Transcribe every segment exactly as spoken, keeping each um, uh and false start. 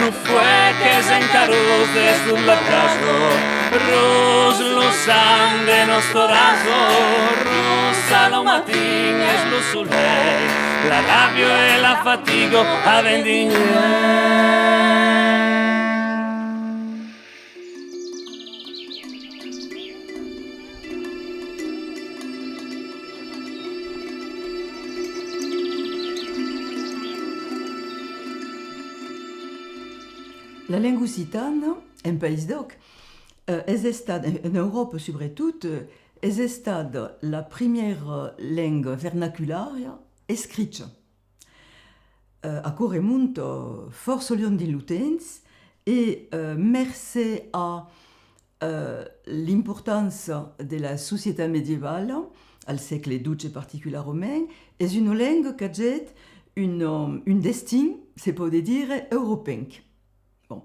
Fuec es encarós dessús la casa, ros lo sang de nòstra rasa, rosa lo matin es lo solelh, la ràbia e la fatiga a vendinhar. La lenga occitana, en País d'Òc, eh, es estada, en, en Euròpa subretot, eh, es estada la primièra lenga vernaculària escricha. Eh, aquò remonta fòrça luènh dins lo temps e, eh, mercé a, eh, l'importança de la societat medievala, al sègle dotze particularament, es una lenga qu'agèt un, un destin, se pòde dire, europenc. Bon.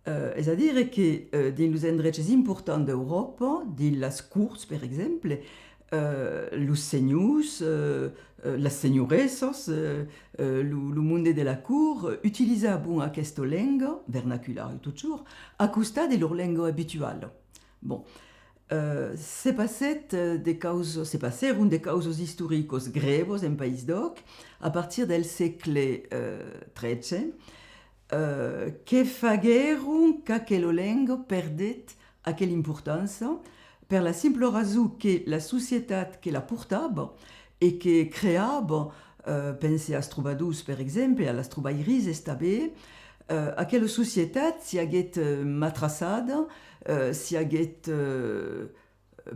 Eh, es a dire que, eh, dins los endreches importants d'Euròpa, dins las corts, per exemple, eh, los senhors, eh, eh, las senhoressas, eh, eh, lo, lo monde de la cort, eh, utilizavan aquesta lenga, vernaculària totjorn, a costat de lor lenga abituala. Bon. Eh, se passèt, eh, de causas, se passèron de causas istoricas grèvas en País d'Òc a partir del sègle, eh, tretze, eh, que faguèron qu'aquela lenga perdèt aquela importància per la simpla rason que la societat que la portava e que creava, eh, pense als trobadors, per exemple, a las trobairisas tanben, eh, aquela societat siaguèt, eh, matraçada, eh, siaguèt, eh,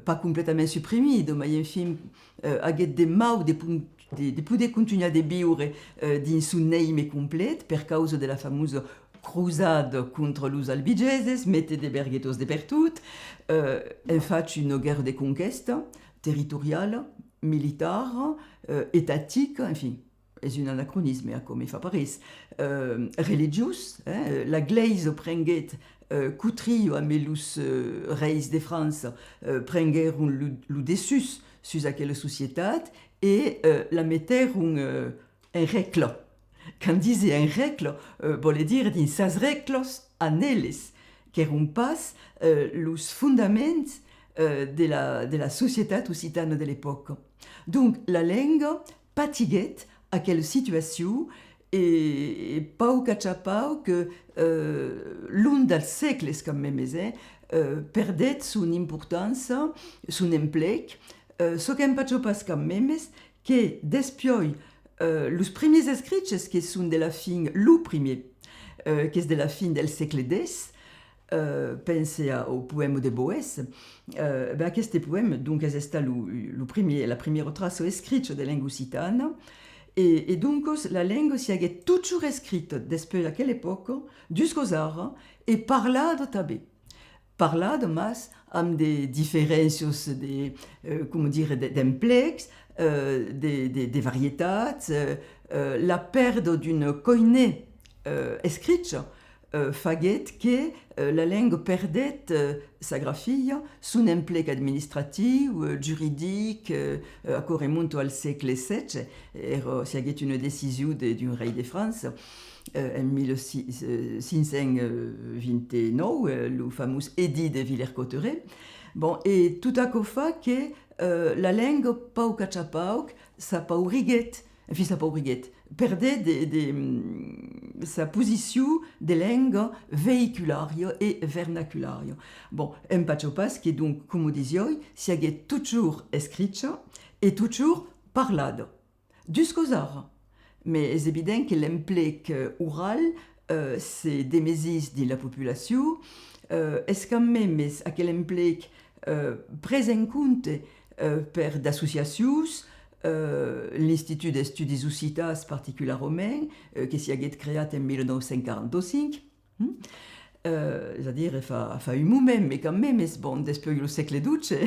pas completament suprimida, mai enfin, eh, aguèt de mau de pon-, de, de poder contunhar de viure, eh, dins son èime complet per causa de la famosa crosada contra los albigeses, metre de verguetas de pertot, eh, en fach una guèrra de conquèsta territoriala, militara, eh, etatica, enfin, es un anacronisme, aquò, me fa pas res. Eh, religiós, eh, la Glèisa prenguèt, eh, cotria amb los, eh, reis de França, eh, prenguèron lo, lo dessús sus aquela societat e, eh, la metèron, eh, en règla. Quand dise en règla, eh, vòle dire dins sas règlas a neles, qu'èron pas, eh, los fondaments, eh, de la, de la societat occitana de l'epòca. Donc, la lenga patiguèt aquela situacion e, e pauc a cha pauc, eh, long dels sègles quand memes, eh, eh, perdèt son importància, son emplec, eh, çò qu'empacha pas quand memes que despuèi, eh, los primièrs escriches que son de la fin, lo primièr, eh, qu'es de la fin del sègle dètz, eh, pense a, au poèma de Boès, eh, ben, aqueste poèma, donc, es estat lo, lo primièr, la primièra traça escricha de lenga occitana, e, e doncas la lenga siaguèt totjorn escrita despuèi aquela epòca, duscas ara, e parlada tanben. Parlada, mas amb de diferéncias de, eh, coma dire, de, d'emplecs, eh, de, de, de varietats, eh, eh, la pèrda d'una koiné, eh, escricha, eh, faguèt que, eh, la lenga perdèt, eh, sa grafia, son emplec administratiu, eh, juridic, eh, eh, aquò remonta al sègle setze, èra, siaguèt una decision de, d'un rei de França, eh, en mil cinc cents vint-e-nòu, eh, lo famós Edit de Villers-Cotterêts. Bon, e tot aquò fa que, eh, la lenga, pauc a cha pauc, s'apauriguèt, enfin, s'apauriguèt, perdèt de, de, mm, sa posicion de lenga veïculària e vernaculària. Bon, empacha pas que, donc, coma disiái, siaguèt totjorn escricha e totjorn parlada. Duscas ara. Mès es evident que l'emplec, eh, oral, eh, se demesís dins la populacion, eh, es quand memes aquel emplec, eh, pres en compte, eh, per d'associacions, eh, l'Institut d'Estudis Occitans particularament, eh, que siaguèt creat en mil nòu cents quaranta-cinc. Mm? Eh, es a dire, fa, fa un moment, mès quand memes, bon, despuèi lo sègle dotze.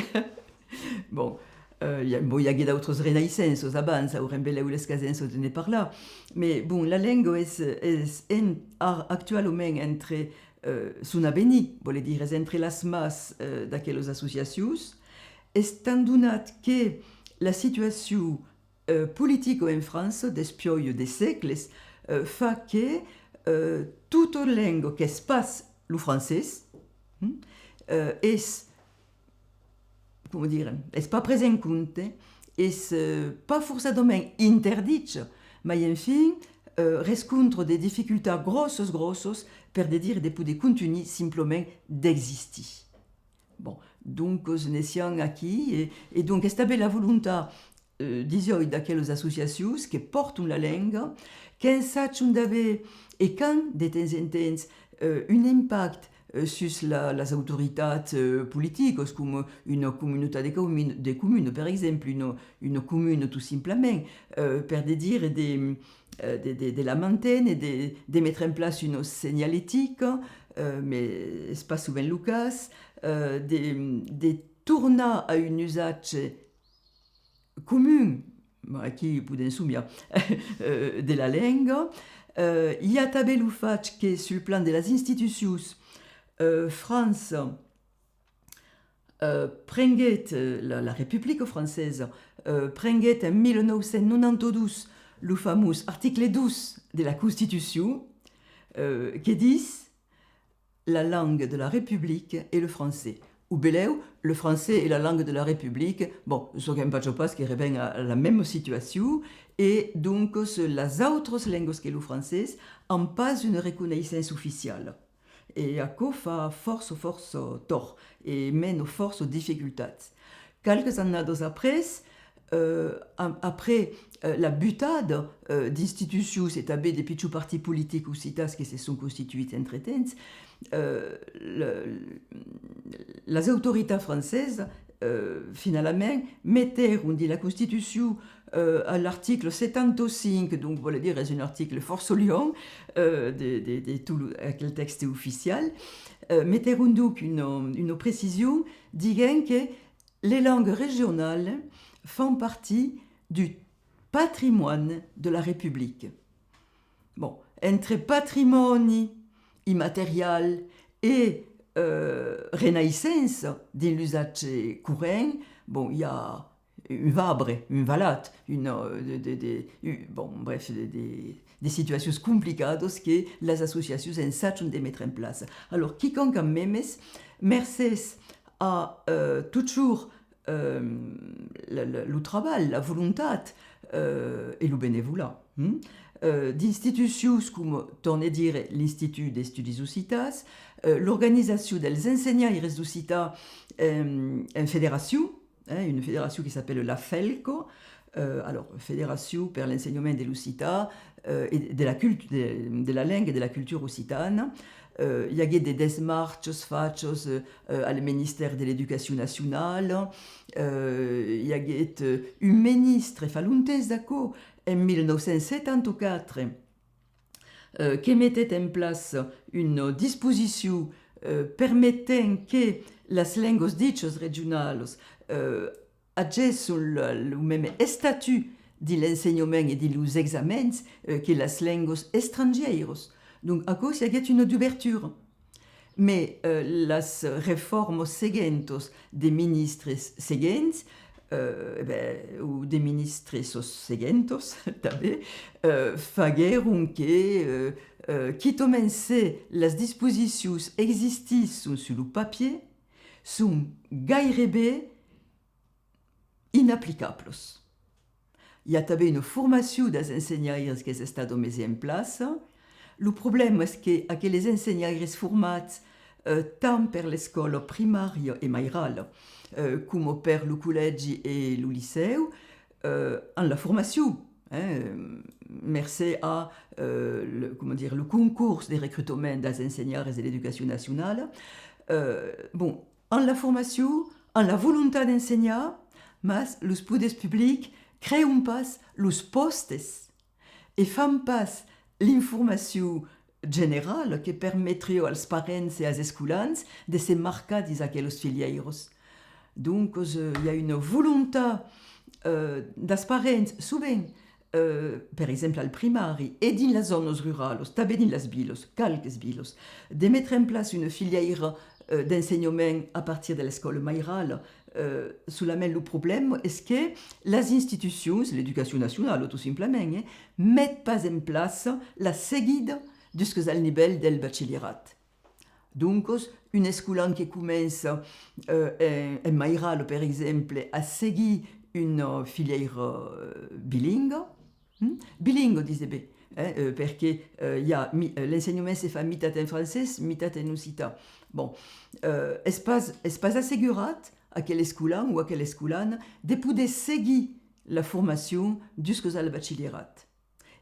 Bon, eh, i a, bon, i aguèt d'autras renaissenças abans, aurem belèu l'escasença de ne parlar. Mès, bon, la lenga es, es en, ar-, actualament entre, eh, son avenir, vòle dire, es entre las mans, eh, d'aquelas associacions, estant donat que la situacion eh, politica en França, despuèi de sègles, eh, fa que, eh, tota lenga qu'es pas lo francés, hmm, eh, es, coma dire, es pas pres en compte, es, eh, pas forçadament interdit, mai enfin, eh, rescontra de dificultats gròssas, gròssas, per de dire de poder contunhar, simplament d'existir. Bon, doncas, ne siam aquí, e, e donc es tanben la volontat, eh, disiái, d'aquelas associacions que pòrtan la lenga, qu'ensajan d'aver, e qu'an de temps en temps, eh, un impacte, eh, sus la, las autoritats, eh, politicas, coma una comunautat de comun-, de comunas, per exemple, una, una comuna tot simplament, eh, per de dire de, eh, de, de, de la manténer, de, de metre en plaça una senhaletica, eh, mai es pas sovent lo cas, eh, de, de tornar a un usatge comun, aquí podèm somiar, eh, de la lenga. Eh, i a tanben lo fach que, sul plan de las institucions, eh, França, eh, prenguèt, eh, la, la Republica francesa, eh, prenguèt en mil nòu cents nonanta dos lo famós article dos de la Constitucion, eh, que ditz: la langue de la République est le français. O belèu, le français est la langue de la République, bon, çò qu'empachatz pas que reven a la mèma situacion, e doncas las autras lengas que lo francés an pas una reconeissença oficiala. E aquò fa fòrça, fòrça tòrt e mena fòrça dificultats. Qualques annadas après, eh, a-, après, eh, la butada, eh, d'institucions e tanben de pichons partits politics occitans que se son constituits entretemps, eh, le, las autoritats francesas, eh, finalament, metèron dins la Constitucion, eh, a l'article setanta cinc, donc, vòle dire, es un article fòrça luònh, eh, de, de, de tot lo, aquel tèxte oficial, eh, metèron donc una, una precision diguent que les langues régionales font partie du patrimoine de la République. Bon, entre patrimòni immaterial e, eh, renaissença dins l'usatge corrent, bon, i a un vabre, un valat, una, de, de, de, u-, bon, bref, de, de, de situacions complicadas que las associacions ensajan de metre en plaça. Alòrs, quicòm qu'an memes, mercés a, eh, totjorn, eh, le, le, lo trabalh, la volontat, eh, e lo benevolat, hmm? Eh, d'institucions coma, torne dire, l'Institut d'Estudis Occitans, eh, l'Organizacion dels Ensenhaires d'Occitan, eh, en federacion, hein, una federacion que s'apèla la FELCO, eh, alors, Federacion per l'Ensenhament de l'Occitan, eh, e de la cult-, de, de la lenga e de la cultura occitana. Eh, i aguèt de desmarchas fachas, eh, al Ministèri de l'Educacion Nacionala. Eh, i aguèt, eh, un ministre, fa longtemps d'aquò, en mil nòu cents setanta quatre, eh, que metèt en plaça una disposicion, eh, permetent que las lengas dichas regionalas, eh, agesson lo, lo meme estatut dins l'ensenhament e dins los examens, eh, que las lengas estrangièiras. Donc, aquò, i aguèt una dubertura. Mai, eh, las reformas seguentas de ministres seguents, eh, e ben, o de ministressas seguentas, tanben, eh, faguèron que, eh, eh, quitament se las disposicions existisson sus lo papièr, son gaireben inaplicablas. I a tanben una formacion dels ensenhaires qu'es estada mesa en plaça. Lo problèma es que aqueles ensenhaires formats, eh, tant per l'escòla primària e mairala, eh, coma per lo collègi e lo licèu, eh, an la formacion, eh, mercé a, eh, le, coma dire, lo concors de recrutament dels ensenhaires de l'Educacion Nacionala. Eh, bon, an la formacion, an la volontat d'ensenhar, mas los poders publics crean pas los pòstes e fan pas l'informacion generala que permetriá als parents e als escolans de se marcar dins aquelas filièiras. Doncas, eh, i a una volontat, eh, dels parents, sovent, eh, per exemple al primari, e dins las zònas ruralas, tanben dins las vilas, qualques vilas, de metre en plaça una filièira, eh, d'ensenhament a partir de l'escòla mairala. Eh, solament lo problèma es que las institucions, l'Educacion Nacionala, tot simplament, eh, met pas en plaça la seguida dusques al nivèl del bachilherat. Doncas, un escolan que comença, eh, en, en mairal, per exemple, a seguir una filièira, eh, bilingua, hm? Bilingua, dise ben, eh, eh, perque, eh, i a mi-, eh, l'ensenhament se fa mitat en francés, mitat en occitan. Bon, eh, es pas, es pas assegurat aquel escolan o aquela escolana de poder seguir la formacion dusques al bachilherat.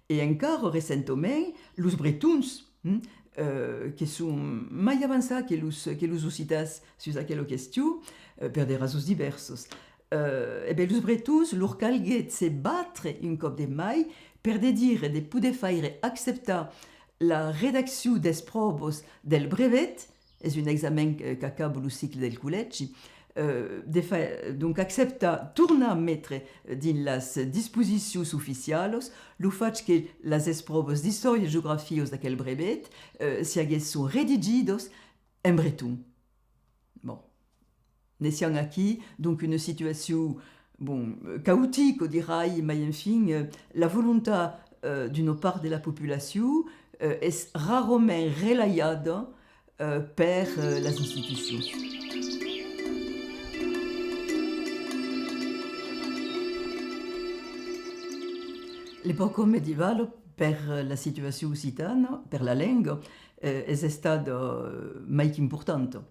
E encara recentament, los bretons, hm, eh, que son mai avançats que los, que los occitans sus aquela question, eh, per de rasons divèrsas, eh, e ben, los bretons lor calguèt se batre un còp de mai per de dire de poder faire acceptar la redaccion dels pròvas del brevet, es un examen, eh, qu'acaba lo cicle del collègi, eh, de fa-, donc acceptar, tornar metre dins las disposicions oficialas lo fach que las espròvas d'istòria e geografias d'aquel brevet, eh, siaguèsson redigidas en breton. Bon. Ne siam aquí, donc, una situacion, bon, caotica, dirai, mai enfin, eh, la volontat, eh, d'una part de la populacion, eh, es rarament relalhada, eh, per, eh, las institucions. L'epòca medievala, per, eh, la situacion occitana, per la lenga, eh, es estada, eh, mai qu'importanta.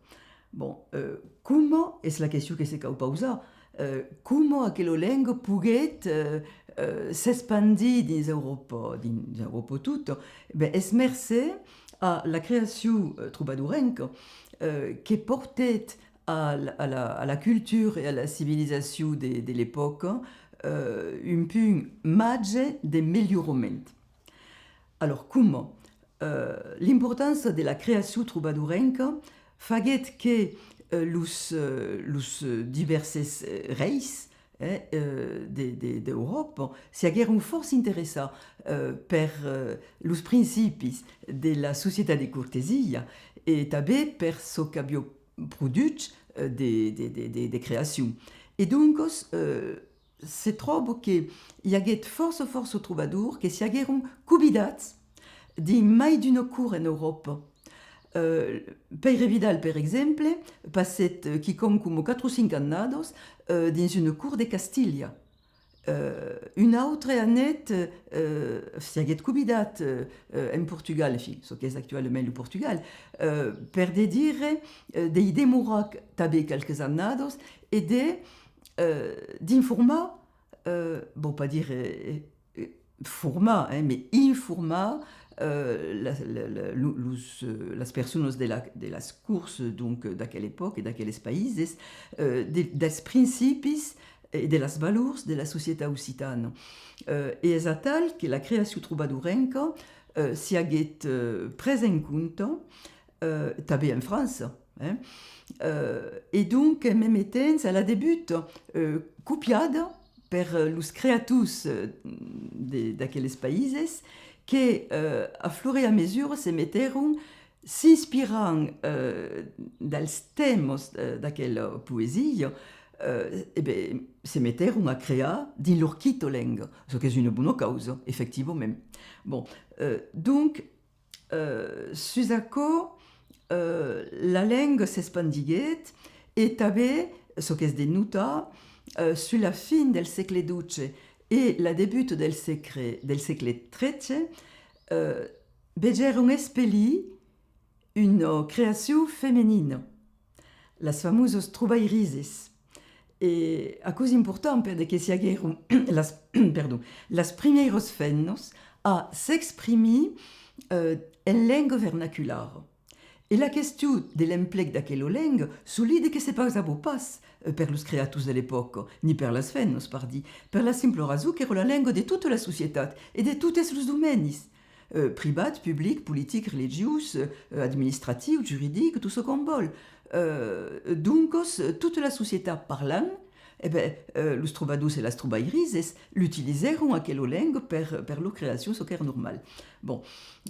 Bon, eh, coma es la question que se cau pausar, eh, coma aquela lenga poguèt, eh, eh, s'espandir dins Euròpa, dins Euròpa tota? Ben, es mercé a la creacion, eh, trobadorenca, eh, que portèt a la, a la, a la cultura e a la civilizacion de, de l'epòca, eh, un punt màger de melhorament. Alòrs, coma, eh, l'importança de la creacion trobadorenca faguèt que, eh, los, eh, los, eh, divèrses, eh, reis, eh, eh, de, de, d'Euròpa siaguèron fòrça interessats, eh, per, eh, los principis de la societat de cortesia e tanben per çò qu'aviá produch, eh, de, de, de, de, de creacion. E doncas, eh, se tròba que i aguèt fòrça, fòrça trobadors que siaguèron convidats dins mai d'una cort en Euròpa. Eh, Pèire Vidal, per exemple, passèt, eh, quicòm coma quatre o cinc annadas, eh, dins una cort de Castilha. Eh, un autre anèt, eh, siaguèt convidat, eh, eh, en Portugal, enfin, çò qu'es actualament lo Portugal, eh, per de dire, eh, de i demorar tanben qualques annadas e de, eh, d'informar, eh, vau pas dire, eh, eh, formar, eh, mai informar, eh, la, la, la, lo, los, eh, las personas de la, de las corts, donc, d'aquela epòca e d'aqueles païses, eh, de, dels principis e de las valors de la societat occitana. Eh, e es atal que la creacion trobadorenca, eh, siaguèt, eh, presa en compte, eh, tanben en França, eh? Eh, e donc, en mème temps, a la debuta, eh, copiada per, eh, los creators, eh, de, d'aqueles païses, que, eh, a flor e a mesura se metèron, s'inspirant, eh, dels tèmas, eh, d'aquela poesia, eh, e ben, se metèron a crear dins lor quita lenga, çò qu'es una bona causa, efectivament. Bon, eh, donc, eh, sus aquò, eh, la lenga s'espandiguèt e tanben, çò qu'es de notar, eh, sus la fin del sègle dotze e la debuta del sègle, del sègle tretze, eh, vegèron espelir una creacion femenina, las famosas trobairises. E aquò's important per de que siaguèron las, perdon, las primièras femnas a s'exprimir, eh, en lenga vernaculara. E la question de l'emplec d'aquela lenga solide que se pausava pas, eh, per los creators de l'epòca, ni per las femnas, pardí, per la simpla rason qu'èra la lenga de tota la societat e de totes los domènis, eh, privat, public, politic, religiós, eh, administratiu, juridic, tot çò qu'òm vòl. Eh, doncas, tota la societat parlant, e ben, eh, los trobadors e las trobairises l'utilizèron aquela lenga per, per lor creacion, çò qu'èra normal. Bon,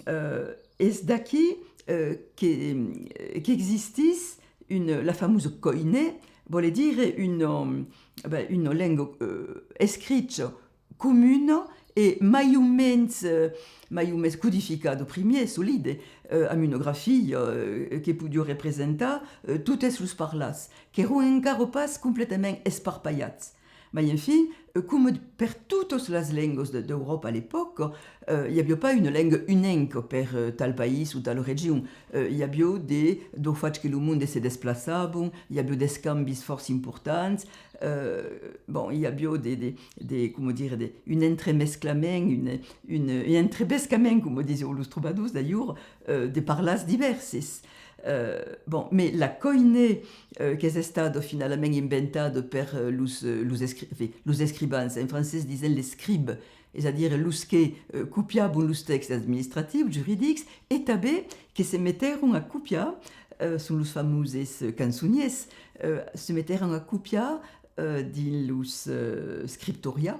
eh, es d'aquí, eh, que, qu'existís una, la famosa koiné, vòle dire una, ben, una lenga, eh, escricha comuna e mai o mens, eh, mai o mens codificada, primièr, solide, eh, amb una grafia, eh, que podiá representar, eh, totes los parlars, qu'èran encara pas completament esparpalhats. Mai enfin, eh, coma per totas las lengas de, d'Euròpa a l'epòca, eh, i aviá pas una lenga unenca per, eh, tal país o tal region. Eh, i aviá de, dau fach que lo monde se desplaçavan, i aviá d'escambis fòrça importants, eh, bon, i aviá de, de, de, coma dire, de, un entremesclament, un, un, un entrebescament, coma disián los trobadors d'alhors, eh, de parlars divèrses. Eh, bon, mai la koiné, eh, qu'es estada finalament inventada per, eh, los, eh, los escri-, enfin, los escrivans, en francés disen les scribes, es a dire los que, eh, copiavan los tèxtes administratius, juridics, e tanben que se metèron a copiar, eh, son los famoses, eh, cançoniers, eh, se metèron a copiar, eh, dins los, eh, scriptoria,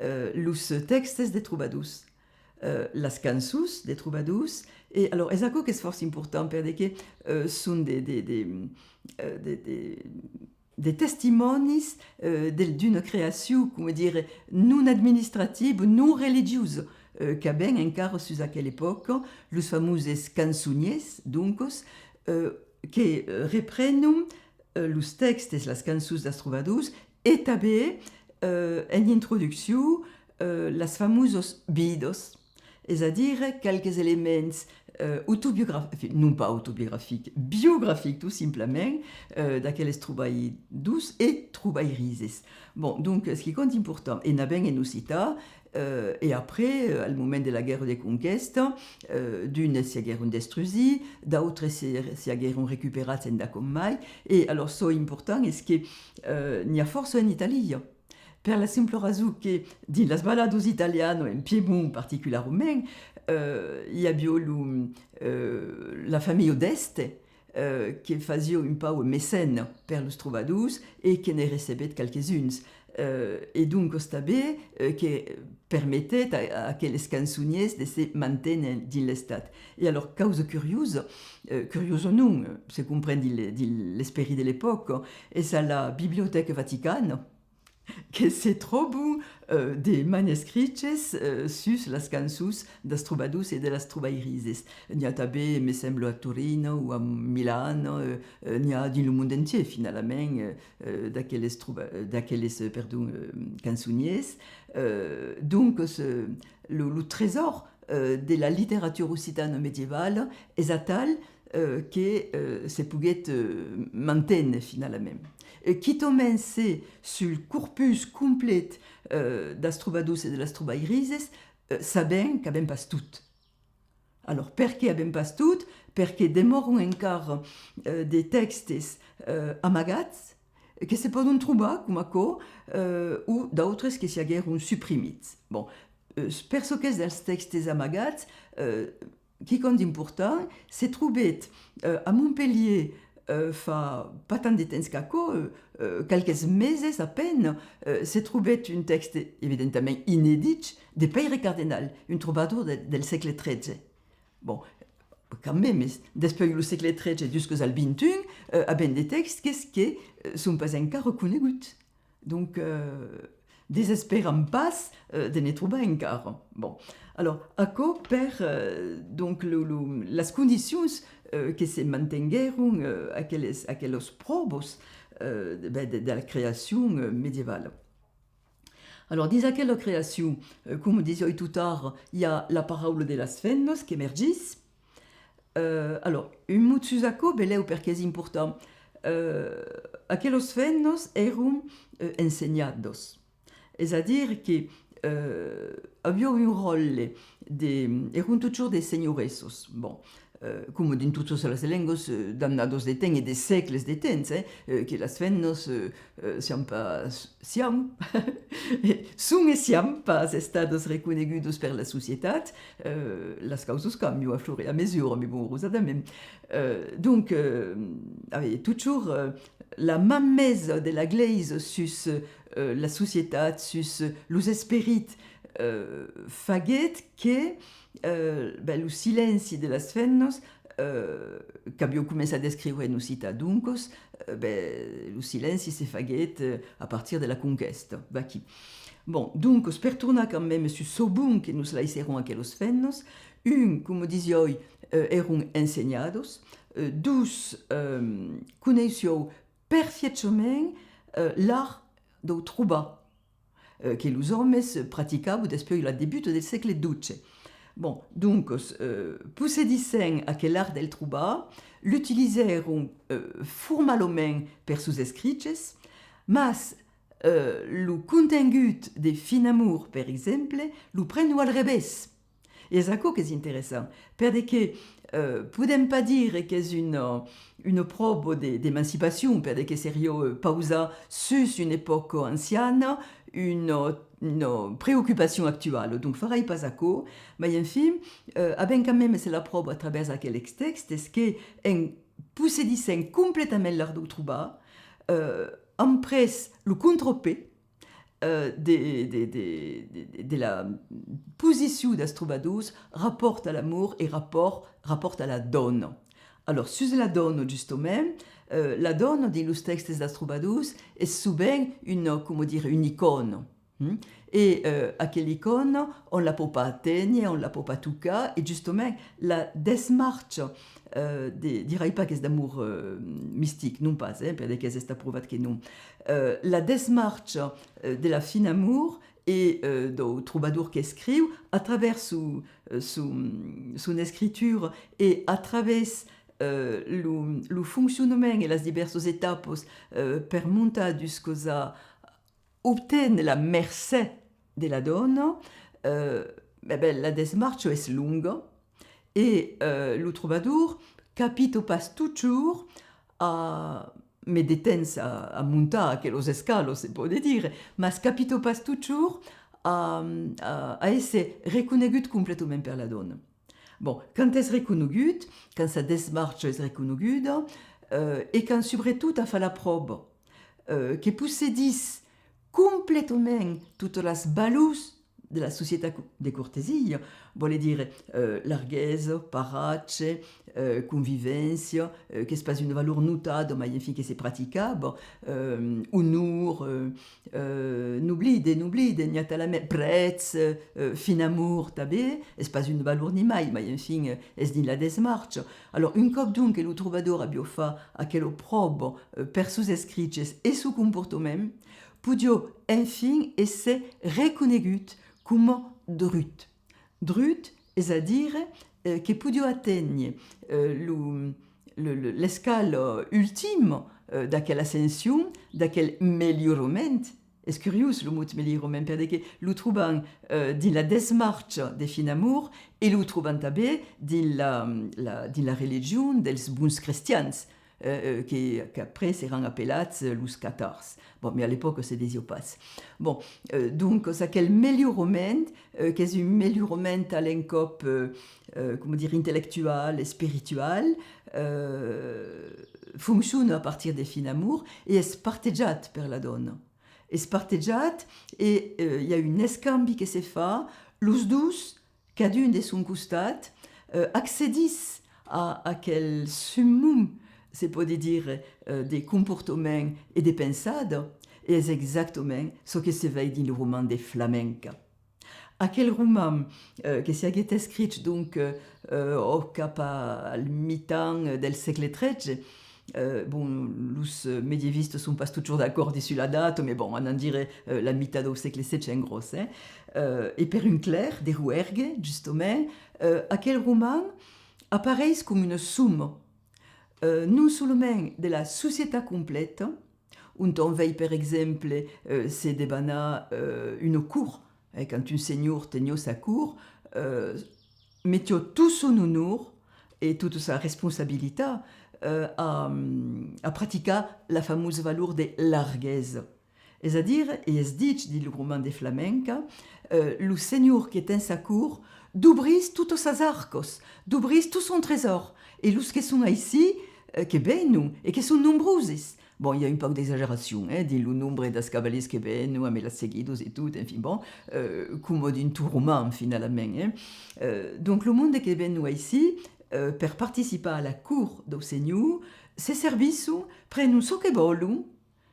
eh, los tèxtes de trobadors, eh, las cançons de trobadors. E alòrs, es aquò qu'es fòrça important, per de que, eh, son de, de, de, eh, de, de, de testimònis, eh, de, d'una creacion, coma dire, non administrativa, non religiosa, eh, qu'avèm encara sus aquela epòca, los famoses cançoniers, doncas, eh, que, eh, reprenon, eh, los tèxtes, las cançons dels trobadors, e tanben, eh, en introduccion, eh, las famosas vidas, es a dire qualques elements, eh, autobiografics, enfin, non pas autobiografics, biografics tot simplament, eh, d'aqueles trobaidors e trobairises. Bon, donc, es quicòm d'important. E n'avèm en occitan, eh, e après, eh, al moment de la guèrra de conquèsta, eh, d'unes siaguèron destrusits, d'autres si, siaguèron recuperats endacòm mai, e alòrs çò important es que, eh, n'i a fòrça en Itàlia. Per la simpla rason que, dins las valadas italianas, en Piemont particularament, eh, i aviá lo, eh, la familha d'Este, eh, que fasiá un pauc mecèna per los trobadors e que ne recebèt qualques-uns. Eh, e doncas tanben, eh, que permetèt a, a aqueles cançoniers de se manténer dins l'estat. E alòrs, causa curiosa, eh, curiosa non, eh, se compren dins le, dins l'esperit de l'epòca, es a la Bibliotèca Vaticana, que se tròban, eh, de manescriches, eh, sus las cançons dels trobadors e de las trobairises. N'i a tanben, me sembla, a Torino o a Milan, eh, eh, n'i a dins lo mond entièr, finalament, eh, eh, d'aqueles troba-, eh, d'aqueles, eh, perdon, eh, cançoniers. Eh, doncas, eh, lo, lo tresòr, eh, de la literatura occitana medievala es atal, eh, que, eh, se poguèt, eh, manténer finalament. E quitament se sul corpus complet, eh, dels trobadors e de las trobairises, eh, sabèm qu'avèm pas tot. Alòrs, perqué avèm pas tot? Perque demòran encara, eh, de tèxtes, eh, amagats, que se pòdon trobar, coma aquò, eh, o d'autres que siaguèron suprimits. Bon, eh, per çò qu'es dels tèxtes amagats, eh, quicòm d'important, se trobèt, eh, a Montpelhièr, eh, fa pas tant de temps qu'aquò, eh, eh, qualques meses a pena, eh, se trobèt un tèxte evidentament inedit de Pèire Cardenal, un trobador de, del sègle tretze. Bon, quand même, es-, despuèi lo sègle tretze duscas al vint-e-un, eh, avèm de tèxtes que, eh, son pas encara coneguts. Donc, eh, desesperam pas, eh, de ne trobar encara. Bon, alòrs, aquò per, eh, donc, lo, lo, las condicions, eh, que se mantenguèron, eh, aqueles, aquelas pròvas, eh, de, ben, de, de la creacion, eh, medievala. Alòrs, dins aquela creacion, eh, coma disiái tot ara, i a la paraula de las femnas qu'emergís. Eh, alòrs, un mot sus aquò, belèu, perqué es important. Eh, aquelas femnas èran, eh, ensenhadas. Es a dire que, eh, avián un ròtle de, èran totjorn de senhoressas. Bon, eh, coma dins totas las lengas, eh, d'annadas de temps e de sègles de temps, eh, eh, que las femnas, eh, eh, siam pas, siam, son e siam pas estadas reconegudas per la societat, eh, las causas cambian a fur e a mesura, mai bon, urosadament. Eh, donc, eh, aviá totjorn, eh, la man mesa de la Glèisa sus, eh, la societat, sus, eh, los esperits, eh, faguèt que, eh, ben, lo silenci de las femnas, eh, qu'aviá començat d'escriure en occitan, doncas, eh, ben, lo silenci se faguèt, eh, a partir de la conquèsta, vaquí. Bon, doncas, per tornar quand même sus çò bon que nos laissèron aquelas femnas, un, coma disiái, eh, èron ensenhadas, eh, dos, eh, coneissián perfiechament, eh, l'art dau trobar, eh, que los òmes practicavan despuei la debuta del sègle dotze. Bon, doncas, eh, possedissent aquel art del trobar, l'utilizèron, eh, formalament per sos escriches, mas, eh, lo contengut de Fin'Amour, per exemple, lo prenon al revés. E es aquò qu'es interessant, per de que, eh, podèm pas dire qu'es una, una pròva de, d'emancipacion, per de que seriá, eh, pausar sus una epòca anciana una, una preocupacion actuala. Donc farai pas aquò, mai enfin, eh, avèm quand même, es la pròva a travèrs aqueles tèxtes, que en possedissent completament l'art dau trobar, eh, an pres lo contrapè, eh, de, de, de, de, de la posicion das trobadors rapòrt a l'amor e rapòrt, rapòrt a la dòna. Alors, sus la dòna, justament, eh, la dòna, dins los tèxtes das trobadors, es sovent una, coma dire, una icòna. Mm? E, eh, aquela icòna, on la pòt pas aténher, on la pòt pas tocar, e justament, la desmarcha, eh, de, dirai pas qu'es d'amor, eh, mistic, non pas, eh, per de qu'es estat provat que non. Eh, la desmarcha, eh, de la Fin'Amour e, eh, dau trobador qu'escriu a travèrs su, eh, su, son escritura e a travèrs, eh, lo, lo foncionament e las divèrsas etapas, eh, per montar duscas a obténer la mercé de la dòna, eh, e ben, la desmarcha es longa e, eh, lo trobador capita pas totjorn a, met de temps a, a montar aquelas escalas, se pòde dire, mas capita pas totjorn a, a, a èsser reconegut completament per la dòna. Bon, quand es reconegut, quand sa desmarcha es reconeguda, eh, e quand subretot a fach la pròva, eh, que possedís completament totas las valors de la societat co-, de cortesia, vòle dire, eh, larguesa, paratge, eh, convivéncia, eh, qu'es pas una valor notada, mai enfin que se practicava, eh, onor, eh, eh, n'oblide, n'oblide, n'i a talament, prètz, eh, fin'amor tanben, es pas una valor nimai, mai enfin, eh, es dins la desmarcha. Alors, un còp donc que lo trobador aviá fach aquela pròva, eh, per sos escriches e son comportament, podiá enfin èsser reconegut coma drut. Drut, es a dire, eh, que podiá aténher, eh, lo, le, le, l'escala ultima, eh, d'aquela ascension, d'aquel melhorament. Es curiós lo mot melhorament, per de que lo trobam, eh, dins la desmarcha de Fin'Amour e lo trobam tanben dins la, la, dins la religion dels bons crestians, eh, eh, que, qu'après seràn apelats, eh, los catars. Bon, mai a l'epòca se disiá pas. Bon, eh, doncas, aquel melhorament, eh, qu'es un melhorament a l'encòp, eh, eh, coma dire, intellectual, espiritual, eh, fonciona a partir de Fin'Amour e es partejat per la dòna. Es partejat e, eh, i a un escambi que se fa, los dos, cadun de son costat, eh, accedís a aquel summum, se pòde dire, eh, de comportament e de pensada, e es exactament çò que se vei dins lo roman de Flamenca. Aquel roman, eh, que siaguèt escrich, donc, eh, eh, ò cap al mitan, eh, del sègle tretze, eh, bon, los, eh, medievistas son pas totjorn d'acòrdi sus la data, mai bon, anam dire, eh, la mitat dau sègle setze en gròs, eh? Eh, e per un clèr de Roergue, justament, eh, aquel roman apareis coma una soma, eh, non solament de la societat completa, ont on vei, per exemple, eh, se debanar, eh, una cort, eh, quand un senhor teniá sa cort, eh, metiá tot son onor e tota sa responsabilitat, eh, a, a practicar la famosa valor de larguesa. Es a dire, e es dich dins lo roman de Flamenca, eh, lo senhor que ten sa cort dobrís totas sas arcas, dobrís tot son tresòr, e los que son aicí, eh, que venon, e que son nombrosis. Bon, i a un pauc d'exageracion, eh, dins lo nombre dels cavalièrs que venon, amb las seguidas e tot, enfin, bon, eh, coma dins tot roman, finalament, eh. Eh, donc, lo monde que venon aicí, eh, per participar a la cort dau senhor, se servisson, prenon çò que vòlon,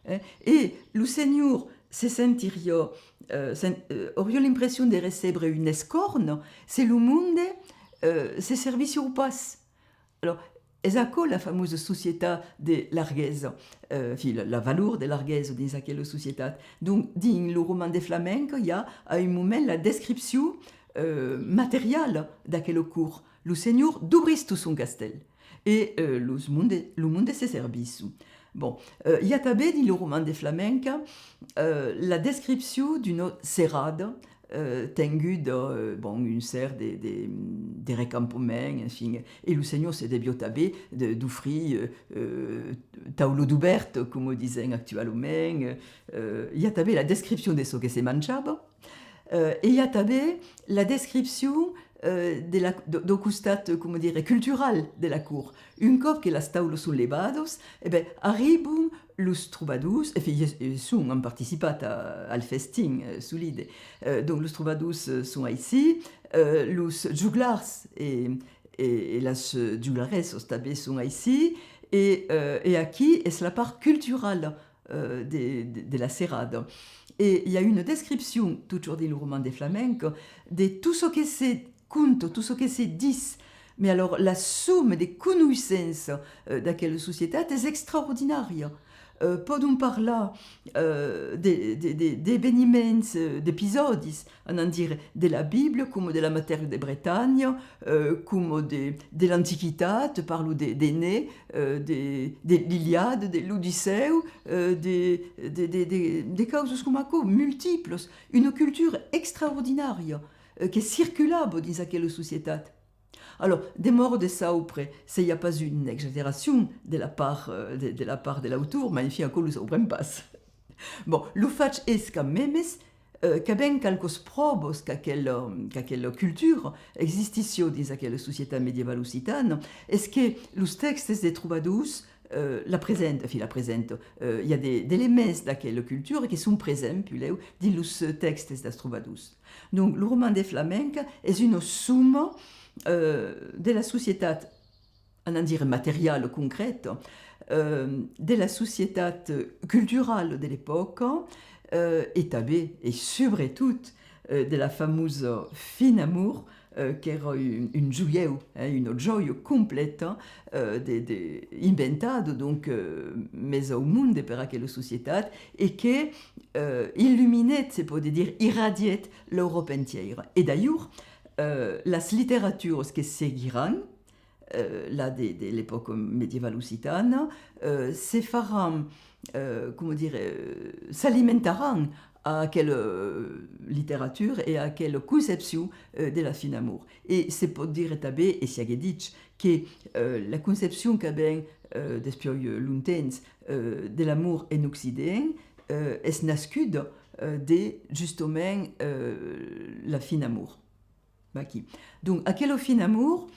eh, e lo senhor se sentiriá, eh, sen-, eh, auriá l'impression de recebre un escòrn se lo monde, eh, se servissiá pas. Alors, es aquò la famosa societat de larguesa, eh, enfin, la, la valor de larguesa dins aquela societat. Donc, dins lo roman de Flamenca, i a a un moment la descripcion, eh, materiala d'aquela cort. Lo senhor dobrís tot son castèl e, eh, los monde, lo monde se servisson. Bon, eh, i a tanben dins lo roman de Flamenca, eh, la descripcion d'una serada, eh, tenguda, eh, bon, un ser de, de, de recampament, enfin, e lo senhor se deviá tanben de, d'ofrir, eh, eh, taula dubèrta, coma disen actualament, eh, i a tanben la descripcion de çò que se manjava, eh, e i a tanben la descripcion, eh, de la, de, dau costat, coma dire, cultural de la cort. Un còp que las taulas son levadas, e ben, arribon los trobadors, enfin, i, i son, an participat a, al festin, eh, solide. Eh, donc, los trobadors, eh, son aicí, eh, los joglars e, e, e las, eh, joglaressas tanben son aicí, e, eh, e aquí es la part culturala, eh, de, de, de la serada. E i a una descripcion, totjorn dins lo roman de Flamenca, de tot çò que se conta, tot çò que se ditz, mai alors la soma de conoissença, eh, d'aquela societat es extraordinària. Eh, pòdon parlar, eh, de, de, de, d'eveniments, eh, d'episòdis, anam dire, de la Bíblia, coma de la matèria de Bretanha, eh, coma de, de l'Antiquitat, parlo de, d'Enè, eh, de, de l'Iliada, de l'Odissèu, eh, de, de, de, de, de causas coma aquò, multiplas, una cultura extraordinària, eh, que circulava dins aquela societat. Alors, demòra de saupre se i a pas una exageracion de la part, eh, de, de la part de l'autor, mai enfin, aquò lo saubrem pas. Bon, lo fach es quand memes, eh, qu'avèm qualquas pròvas qu'aquela, qu'aquela cultura existissiá dins aquela societat medievala occitana, es que los tèxtes de trobadors, eh, la presenta, enfin, la presenta, eh, i a de, d'elements d'aquela cultura que son presents, puslèu, dins los, eh, tèxtes dels trobadors. Donc, lo roman de Flamenca es una soma, eh, de la societat, anam dire, materiala, concrèta, eh, de la societat culturala de l'epòca, eh, e tanben, e subretot, eh, de la famosa Fin Amour, eh, qu'èra un, un joièu, eh, una jòia complèta, eh, de, de, inventada, donc, eh, mesa au monde per aquela societat, e que, eh, illuminèt, se pòde dire, irradièt l'Euròpa entièira. E d'alhors, eh, las literaturas que seguiràn, eh, la de, de l'epòca medievala occitana, eh, se faràn, eh, coma dire, eh, s'alimentaràn a aquela, eh, literatura e a aquela concepcion, eh, de la Fin Amour. E se pòt dire tanben, e siague dich, que, eh, la concepcion qu'avèm, eh, despuèi, eh, longtemps, eh, de l'amor en Occident, eh, es nascuda, eh, de, justament, eh, la Fin Amour. Vaquí. Donc, aquela Fin Amour,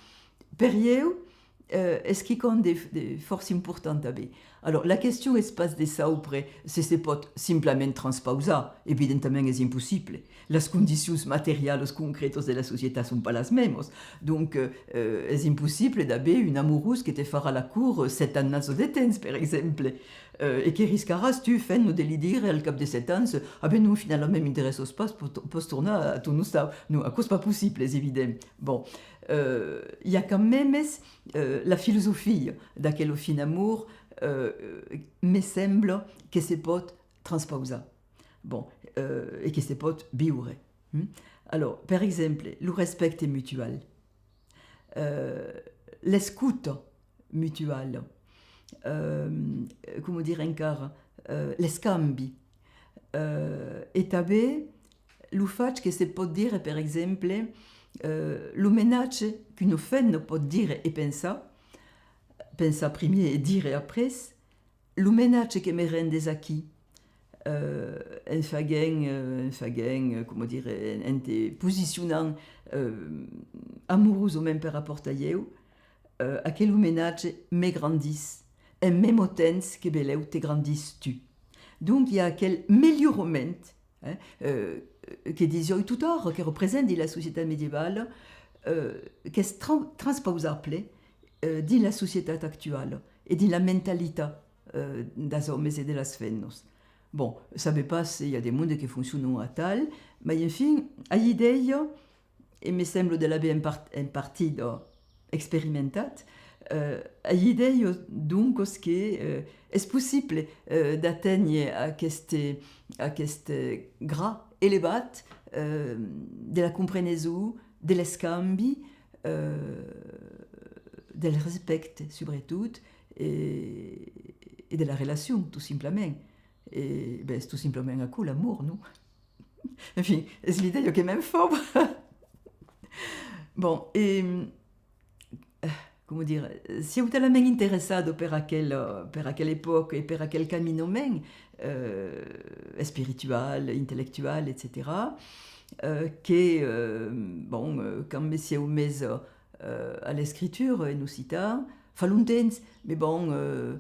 per ieu, eh, es quicòm de, de fòrça important tanben. Alors, la question es pas de saupre se se pòt simplament transpausar, evidentament es impossible. Las condicions materialas concrètas de la societat son pas las mèmas. Donc, eh, es impossible d'aver un amorós que te farà la cort, eh, sèt annadas de temps, per exemple. Eh, e que riscaràs tu, femna, de li dire al cap de sèt ans: «Ah ben non, finalament m'interessas pas, pòs, pòs tornar a ton ostau.» Non, aquò's pas possible, es evident. Bon, eh, i a quand memes, eh, la filosofia d'aquela Fin Amour, eh, me sembla que se pòt transpausar. Bon, eh, e que se pòt viure. Hm? Alors, per exemple, lo respècte mutual, eh, l'escota mutuala, eh, coma dire encara, eh, l'escambi, eh, e tanben lo fach que se pòt dire, per exemple, eh, lo menatge qu'una femna pòt dire e pensar, pensar primièr e dire après, lo menatge que me rendes aquí, eh, en faguent, eh, en faguent, eh, coma dire, en, en te posicionant, eh, amorosament per rapòrt a ieu, eh, aquel menatge me grandís, en mèma temps que belèu te grandís tu. Donc, i a aquel melhorament, eh, eh, que disiái totara, que representi la societat medievala, eh, qu'es tra-, transpausable, eh, dins la societat actuala e dins la mentalitat, eh, das òmes e de las femnas. Bon, sabe pas se i a de monde que foncionan atal, mai enfin, a l'idèia, e me sembla de l'aver en part-, en partida experimentat, eh, a l'idèia, doncas, que, eh, es possible, eh, d'aténher aqueste, aqueste gra elevat, eh, de la compreneson, de l'escambi, eh, del respècte, subretot, e, e de la relacion, tot simplament. E, ben, es tot simplament aquò, l'amor, non? Enfin, es l'idèia que me'n fau. Bon, e, eh, coma dire, siáu talament interessada per aquel, per aquela epòca e per aquel caminament, eh, espiritual, intellectual, etcetèra, eh, que, eh, bon, eh, quand me siáu mesa, eh, a l'escritura en occitan, fa longtemps, mais bon, eh,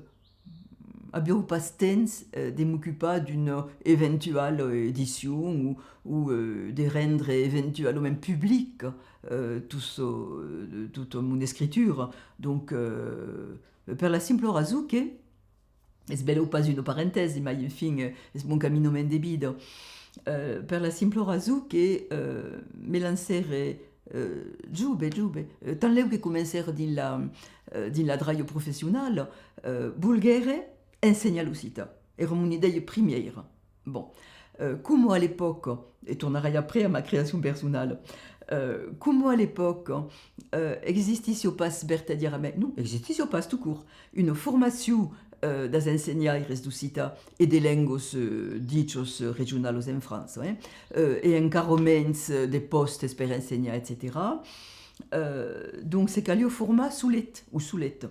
aviáu pas temps, eh, de m'ocupar d'una eventuala edicion o, o, eh, de rendre eventualament public, eh, tot çò, eh, tota mon escritura. Donc, eh, per la simpla rason que, es belèu pas una parentèsi, mai enfin, eh, es mon caminament de vida. Eh, per la simpla rason que, eh, me lancère, eh, jove, jove, eh, tanlèu que comencère dins la, eh, dins la dralha professionala, eh, volguère ensenhar l'occitan. Èra mon idèia primièra. Bon, eh, coma a l'epòca, e tornarai après a ma creacion personala, eh, coma a l'epòca, eh, existissiá pas vertadièrament, non, existissiá pas tot cort, una formacion, eh, das ensenhaires d'occitan e de lengas, eh, dichas, eh, regionalas en França, eh, eh, e encara mens, eh, de pòstes per ensenhar, etcetèra. Eh, donc, se caliá formar solet o soleta.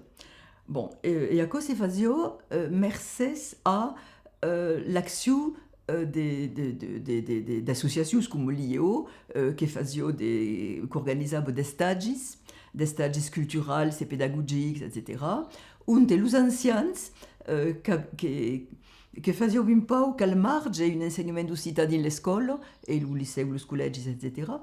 Bon, e, e aquò se fasiá, eh, mercés a, eh, l'accion, eh, de, de, de, de, de, de, d'associacions coma l'I E O, eh, que fasiá de, qu'organizava d'estagis, d'estagis culturals e pedagogics, etcetèra, onte los ancians, eh, que, que, que fasián un pauc al marge un ensenhament d'occitan dins l'escòla, e lo licèu, los collègis, etcetèra.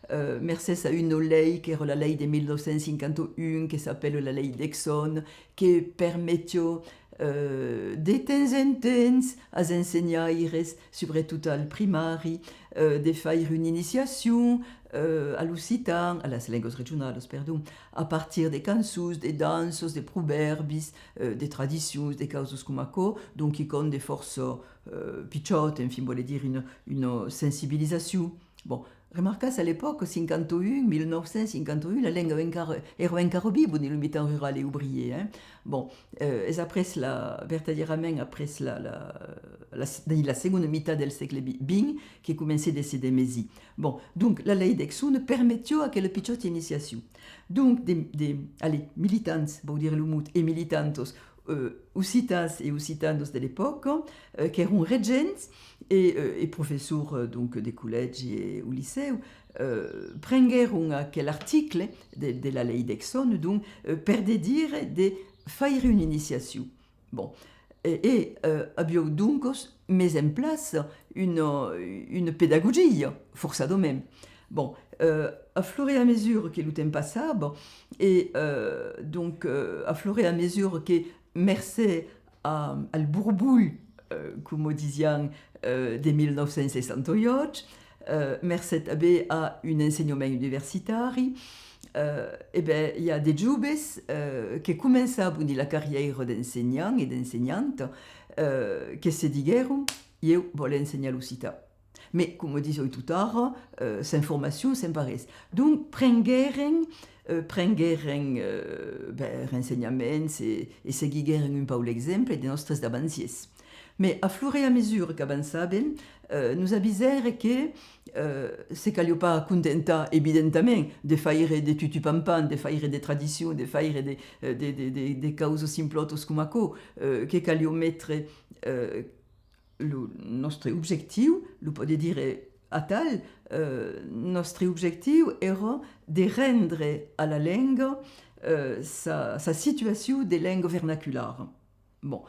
Eh, mercés a una lei, qu'èra la lei de mil nòu cents cinquanta un, que s'apèla la lei Deixonne, que permetiá, eh, de temps en temps als ensenhaires, subretot al primari, eh, de faire una iniciacion, eh, a l'occitan, a las lengas regionalas, perdon, a partir de cançons, de danças, de provèrbis, eh, de tradicions, de causas coma aquò, donc quicòm de fòrça, eh, pichòt, enfin, vòle dire una, una sensibilizacion. Bon, remarcatz, a l'epòca, cinquanta un, mil nòu cents cinquanta un, la lenga encara, èra encara viva dins lo mitan rural e obrièr, eh? Bon, eh, es après la, vertadièrament après la, la, la, dins la segonda mitat del sègle vi-, vint que comencè de se demesir. Bon, donc, la lei Deixonne permetiá aquela pichòta iniciacion. Donc, de, de, allez, militants, vau dire lo mot, e militantas, eh, occitans e occitanas de l'epòca, eh, qu'èran regents e, eh, e professors, eh, donc, de collègi e o licèu, eh, prenguèron aquel article de, de la lei Deixonne, donc, eh, per de dire de faire una iniciacion. Bon, e, e, eh, aviáu doncas mes en plaça una, una pedagogia, forçadament. Bon, eh, a flor e a mesura que lo temps passava, e, eh, donc, eh, a flor e a mesura que, mercé a, al borbolh, eh, coma disián, eh, de mil nòu cents seissanta uèch, eh, mercé tanben a un ensenhament universitari, eh, e ben, i a de joves, eh, que començavan dins la carrièira d'ensenhant e d'ensenhanta, eh, que se diguèron: «Ieu vòle ensenhar l'occitan.» Mès, coma disiáu totara, eh, sens formacion, sens pas res. Donc, prenguèren, eh, prenguèren, eh, ben, rensenhaments e, e seguiguèren un pauc l'exemple de nòstres davancièrs. Mès, a flor e a mesura qu'avançàvem, eh, nos avisère que, eh, se caliá pas contentar, evidentament, de faire de tutu-pampam, de faire de tradicions, de faire de, eh, de, de, de, de causas simplòtas coma aquò, eh, que caliá metre, eh, lo nòstre objectiu, lo pòde dire atal, eh, nòstre objectiu èra de rendre a la lenga, eh, sa, sa situacion de lenga vernaculara. Bon,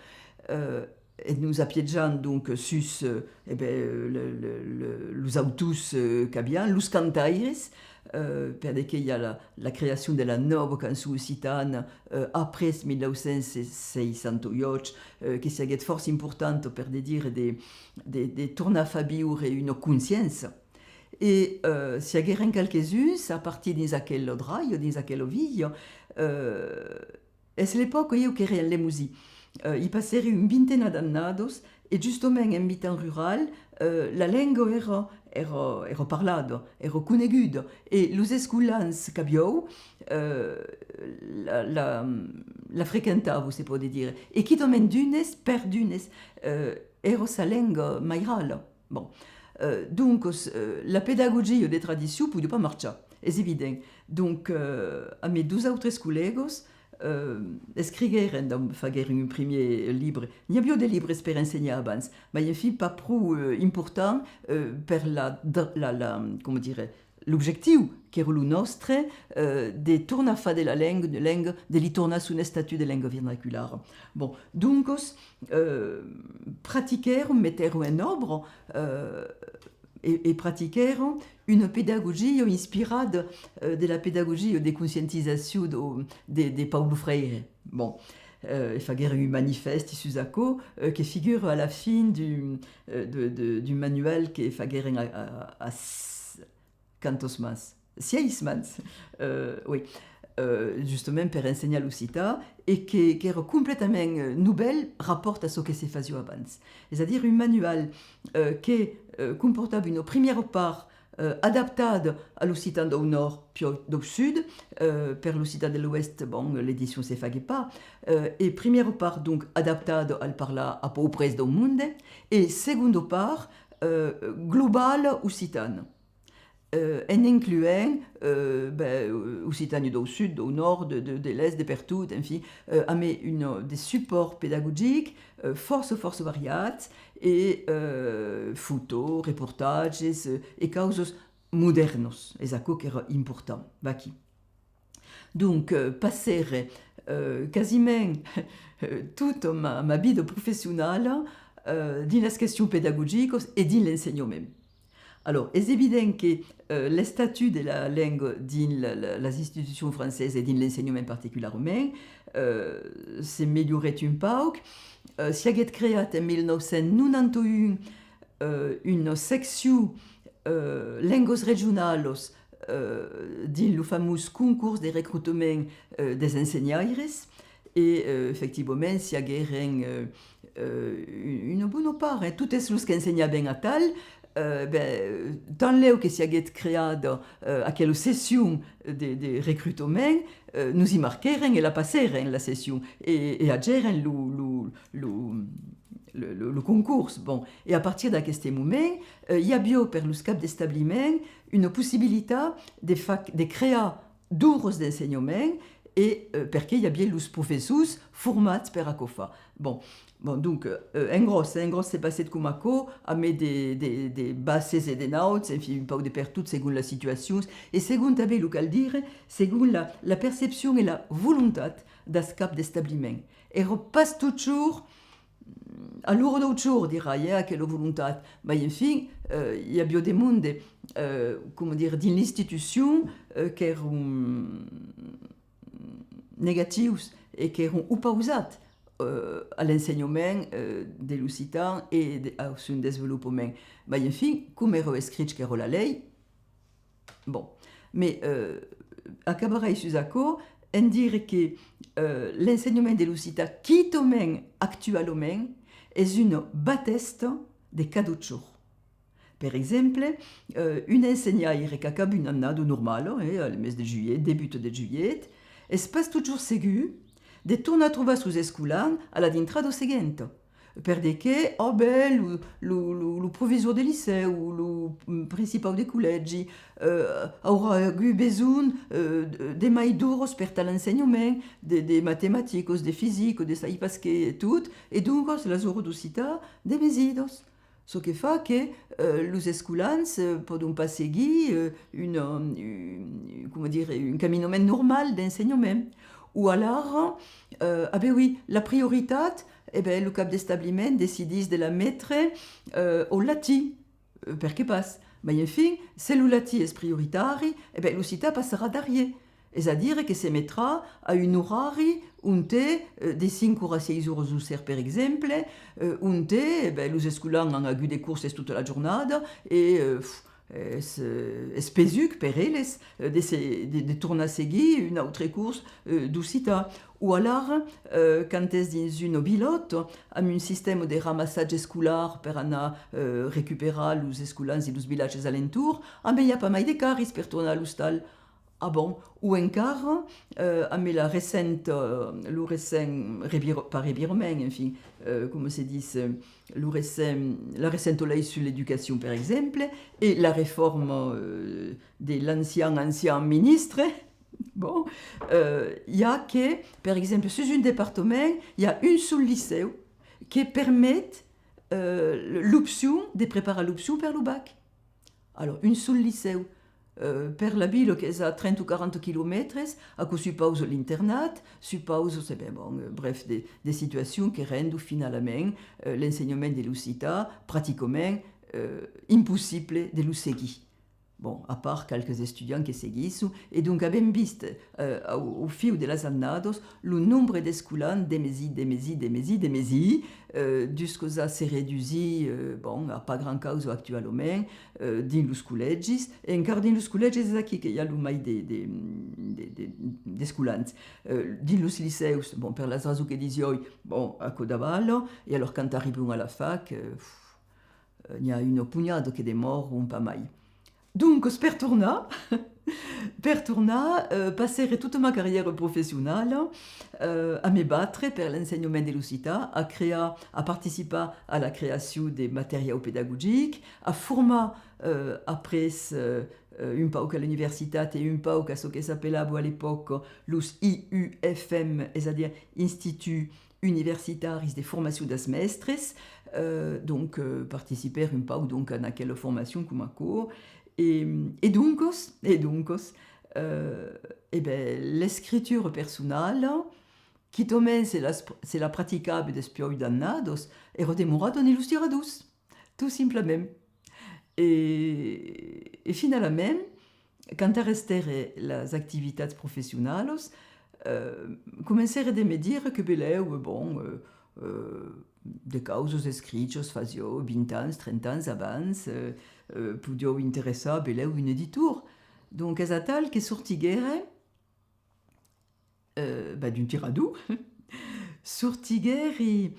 eh, E nos apiejam, donc, sus, eh, e ben, eh, le, le, le, los autors, eh, qu'aviam, los cantaires, eh, per de que i a la, la creacion de la nòva cançon occitana, eh, après mil nòu cents seissanta uèch, eh, que siaguèt fòrça importanta per de dire de, de, de tornar far viure una consciéncia. E, eh, siaguèren qualques-uns a partir dins aquela dralha, dins aquela vilha, eh, es l'epòca ieu qu'èri en Lemosin. Eh, i passèri un vintena d'annadas e justament en mitan rural, eh, la lenga èra, èra, èra parlada, èra coneguda e los escolans qu'aviáu, eh, la, la, la frequentavan, se pòde dire, e quitament d'unes per d'unes, eh, èra sa lenga mairala. Bon. Eh, doncas, eh, la pedagogia de tradicion podiá pas marchar, es evident. Donc, eh, amé dos autres collègas, eh, escriguèrem, donc, faguèrem un primièr libre. N'i aviá de libres per ensenhar abans, mai enfin pas pro, eh, important, eh, per la, la, la, coma dire, l'objectiu qu'èra lo nòstre, eh, de tornar far de la lenga, de lenga, de li tornar son estatut de lenga vernaculara. Bon, doncas, eh, practiquèron, metèron en òbra, eh, e, e practiquèron una pedagogia inspirada, eh, de la pedagogia de conscientizacion do, de, de Paulo Freire. Bon, eh, e faguèron un manifèsti sus aquò, eh, que figura a la fin du, eh, de, de, du manual que faguèren a, a, a s-, quantas mans? Sièis mans. Eh, oui. Eh, justament per ensenhar l'occitan e que, qu'èra completament, eh, novèl rapòrt a çò que se fasiá abans. Es a dire un manual, eh, que, eh, comportava una primièra part, eh, adaptada a l'occitan dau nòrd, piòi dau sud, eh, per l'occitan de l'oèst, bon, l'edicion se faguèt pas, eh, e primièra part, donc, adaptada al parlar a pauc près dau monde, e segonda part, eh, globala occitana. Eh, en incluent, eh, ben, eh, Occitània dau Sud, dau Nòrd, de, de, de l'Èst, de pertot, enfin, eh, amé un, de supòrts pedagogics, eh, fòrça, fòrça variats, e, eh, fotòs, reportatges, eh, e causas modèrnas. Es aquò qu'èra important. Vaquí. Donc, eh, passère, eh, quasiment, eh, tota ma, ma vida professionala, eh, dins las questions pedagogicas e dins l'ensenhament. Alors, es evident que, eh, l'estatut de la lenga dins la, la, las institucions francesas e dins l'ensenhament particularament, eh, se melhorèt un pauc. Eh, siaguèt creat en mil nòu cents nonanta un, eh, una seccion, eh, lengas regionalas, eh, dins lo famós concors de recrutament, eh, des ensenhaires, e, eh, efectivament, siaguèren, eh, eh, una bona part, eh, totes los qu'ensenhavan atal, eh, ben, tanlèu que siaguèt creada, eh, aquela seccion de, de recrutament, eh, nos i marquèren e la passèren, la seccion, e, e agèren lo, lo, lo, lo, lo, lo concors. Bon, e a partir d'aqueste moment, eh, i aviá per los caps d'establiment una possibilitat de fa-, de crear d'oras d'ensenhament e, eh, perque i aviá los professors formats per aquò far. Bon, bon, donc, eh, en gròs, en gròs se passèt coma aquò, amé de, de, de basses e de nauts, enfin, un pauc de pertot, segon las situacions, e segon tanben, lo cal dire, segon la, la percepcion e la volontat das caps d'establiment. Èra pas totjorn a l'ora dau jorn, dirai, eh, aquela volontat. Mai enfin, eh, i aviá de monde, eh, coma dire, dins l'institucion, eh, qu'èran negatius e qu'èran opausats, eh, a l'ensenhament, eh, de l'occitan e de, au son desvolopament. Mai enfin, coma èra escrich qu'èra la lei, Bon, mai, eh, acabarai sus aquò en dire que, eh, l'ensenhament de l'occitan, quitament actualament, es una batèsta de cada jorn. Per exemple, eh, un ensenhaire qu'acaba una annada normala, eh, al mes de julhet, debut de julhet, es pas totjorn segur de tornar trobar sos escolans a la dintrada seguenta. Per de qué? Ò ben, lo, lo, lo, lo provisor de licèu o lo, mm, principau de collègi, eh, aurà agut besonh, eh, de, de mai d'oras per tal ensenhament, de, de matematicas, de fisica, de sai pas qué e tot, e doncas las oras d'occitan demesidas. Çò que fa que, eh, los escolans, eh, pòdon pas seguir, eh, un, un, coma dire, un caminament normal d'ensenhament. O alara, eh, a ben oui, la prioritat E ben, lo cap d'establiment decidís de la metre, eh, au latin, eh, perqué pas? Mai enfin, se lo latin es prioritari, e ben, l'occitan passarà darrier. Es a dire que se metrà a un orari onte, eh, de cinc oras a sièis oras lo ser, per exemple, eh, onte, e ben, los escolans an agut de corses tota la jornada e, eh, pf, es, eh, es pesuc per eles, eh, de se, de, de tornar seguir un autre cors, eh, d'occitan. O alara, eh, quand es dins una vilòta, amb un sistèma de ramassatge escolar per anar, eh, recuperar los escolans de los vilatges alentorn, ah ben, i a pas mai de carris per tornar a l'ostal. Ah bon? O encara, eh, amb la recenta, lo recent revir-, pas revirament, enfin, eh, coma se ditz, eh, lo recent, la recenta lei sus l'educacion, per exemple, e la reforma, eh, de l'ancian, ancian ministre, bon, eh, i a que, per exemple, sus un departament, i a un sol licèu que permet, eh, l'opcion de preparar l'opcion per lo bac. Alors, un sol licèu, eh, per la vila qu'es a trenta o quaranta quilomètres, aquò supausa l'internat, supausa, se ben, bon, eh, bref, de, de situacions que rendon finalament, eh, l'ensenhament de l'occitan practicament, eh, impossible de lo seguir. Bon, a part qualques estudiants que seguisson, e donc avèm vist, eh, au, au fiu de las annadas, lo nombre d'escolans demesir, demesir, demesir, demesir, eh, dusc'ausar se redusir, eh, bon, a pas grand causa actualament, eh, dins los collègis, e encara dins los collègis es aquí que i a lo mai de, de, de, de, d'escolans. Eh, dins los licèus, bon, per las rasons que disiái, bon, aquò davala, e alòrs quand arribon a la fac, eh, pf, eh, n'i a una punhada que demòran, pas mai. Doncas, per tornar, per tornar, eh, passère tota ma carrièra professionala, eh, a me batre per l'ensenhament de l'occitan, a crear, a participar a la creacion de materiau pedagogic, a formar, eh, après, eh, eh, un pauc a l'universitat e un pauc a çò que s'apelava a l'epòca los I U F M, es a dire Instituts Universitaris de Formacion das Mèstres, eh, donc, eh, participère un pauc, donc, en aquela formacion coma aquò. E, e doncas, e doncas, eh, e ben, l'escritura personala, quitament se la, se la practicavi despuèi d'annadas, èra demorada dins los tiradors, tot simplament. E, e finalament, quand arrestère las activitats professionalas, eh, comencère de me dire que belèu, bon, eh, eh, de causas escrichas fasiá vint ans, trenta ans abans, eh, eh, podiá interessar belèu un editor. Donc, es atal que sortiguère, eh, ben, d'un tirador, sortiguèri,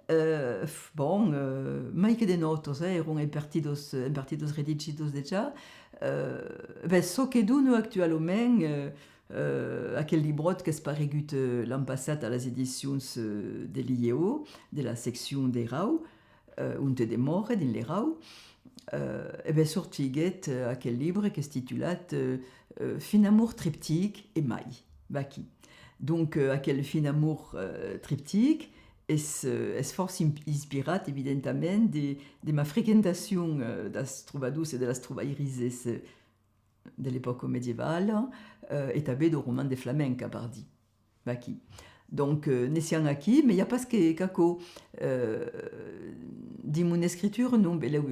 eh, f-, bon, eh, mai que de nòtas, eh, èran en partidas, en partidas redigidas dejà. Eh, ben, çò que dona actualament, eh, eh, aquel libròt qu'es paregut, eh, l'an passat a las edicions, eh, de l'I E O, de la seccion d'Erau, eh, onte demòre, dins l'Erau, eh, e ben, sortiguèt, eh, aquel libre qu'es titulat, eh, eh, Fin'amor triptic e mai. Vaquí. Donc, eh, aquel Fin'amor, eh, triptic es, eh, es fòrça in-, inspirat, evidentament, de, de ma frequentacion, eh, das trobadors e de las trobairises, eh, de l'epòca medievala, eh, e tanben dau roman de flamenc, capardí. Vaquí. Donc, eh, ne siam aquí, mai i a pas que, qu'aquò, eh, dins mon escritura, non, belèu,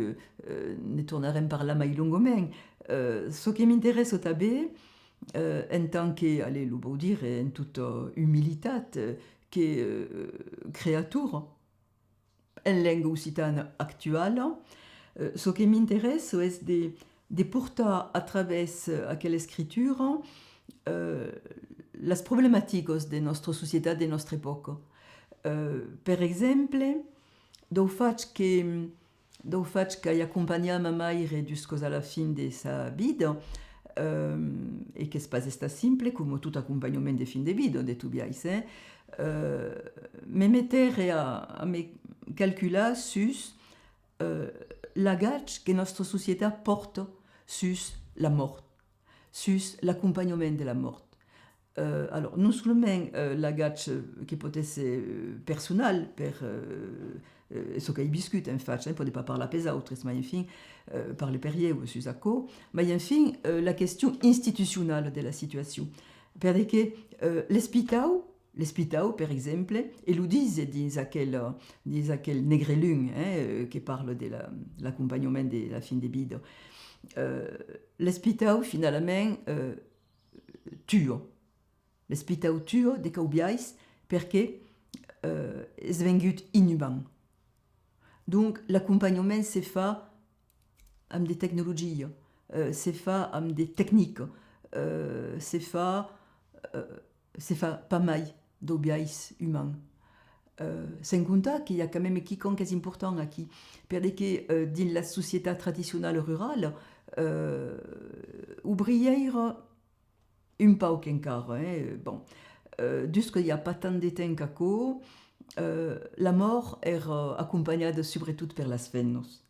eh, ne tornarem parlar mai longament. Eh, çò que m'interèssa tanben, eh, en tant que, allez, lo vau dire en tota umilitat, eh, que, eh, creator, en lenga occitana actuala, eh, çò que m'interèssa es de, de portar a travèrs, eh, aquela escritura, eh, las problematicas de nòstra societat, de nòstra epòca. Eh, per exemple, dau fach que, dau fach qu'ai acompanhat ma maire duscas a la fin de sa vida, eh, e qu'es pas estat simple, coma tot acompanhament de fin de vida, de tot biais, eh, eh, me metère a, a me calcular sus, eh, l'agach que nòstra societat pòrta sus la mòrt, sus l'acompanhament de la mòrt. Eh, alors, non solament, eh, l'agach, eh, que pòt èsser, eh, personal per, eh, eh, çò qu'ai viscut, en fach, eh, pòde pas parlar pes autres, mai enfin, eh, parle per ieu sus aquò, mai enfin, eh, la question institucionala de la situacion. Per de que, eh, l'espitau, L'espitau, per exemple, e lo dise dins aquel, dins aquel Negre Lum, eh, que parla de la, l'acompanhament de la fin de vida, eh, l'espitau, finalament, eh, tua. L'espitau tua de caubiais perque, eh, es vengut inuman. Donc, l'acompanhament se fa amb de tecnologias, eh, se fa amb de tecnicas, eh, se fa, eh, se fa pas mai dau biais uman. Eh, sens comptar que i a quand même quicòm qu'es important aquí, per de que, eh, dins la societat tradicionala rurala, eh, obrièira un pauc encara, eh, bon, eh, dus que i a pas tant de temps qu'aquò, eh, la mòrt èra acompanhada subretot per las femnas.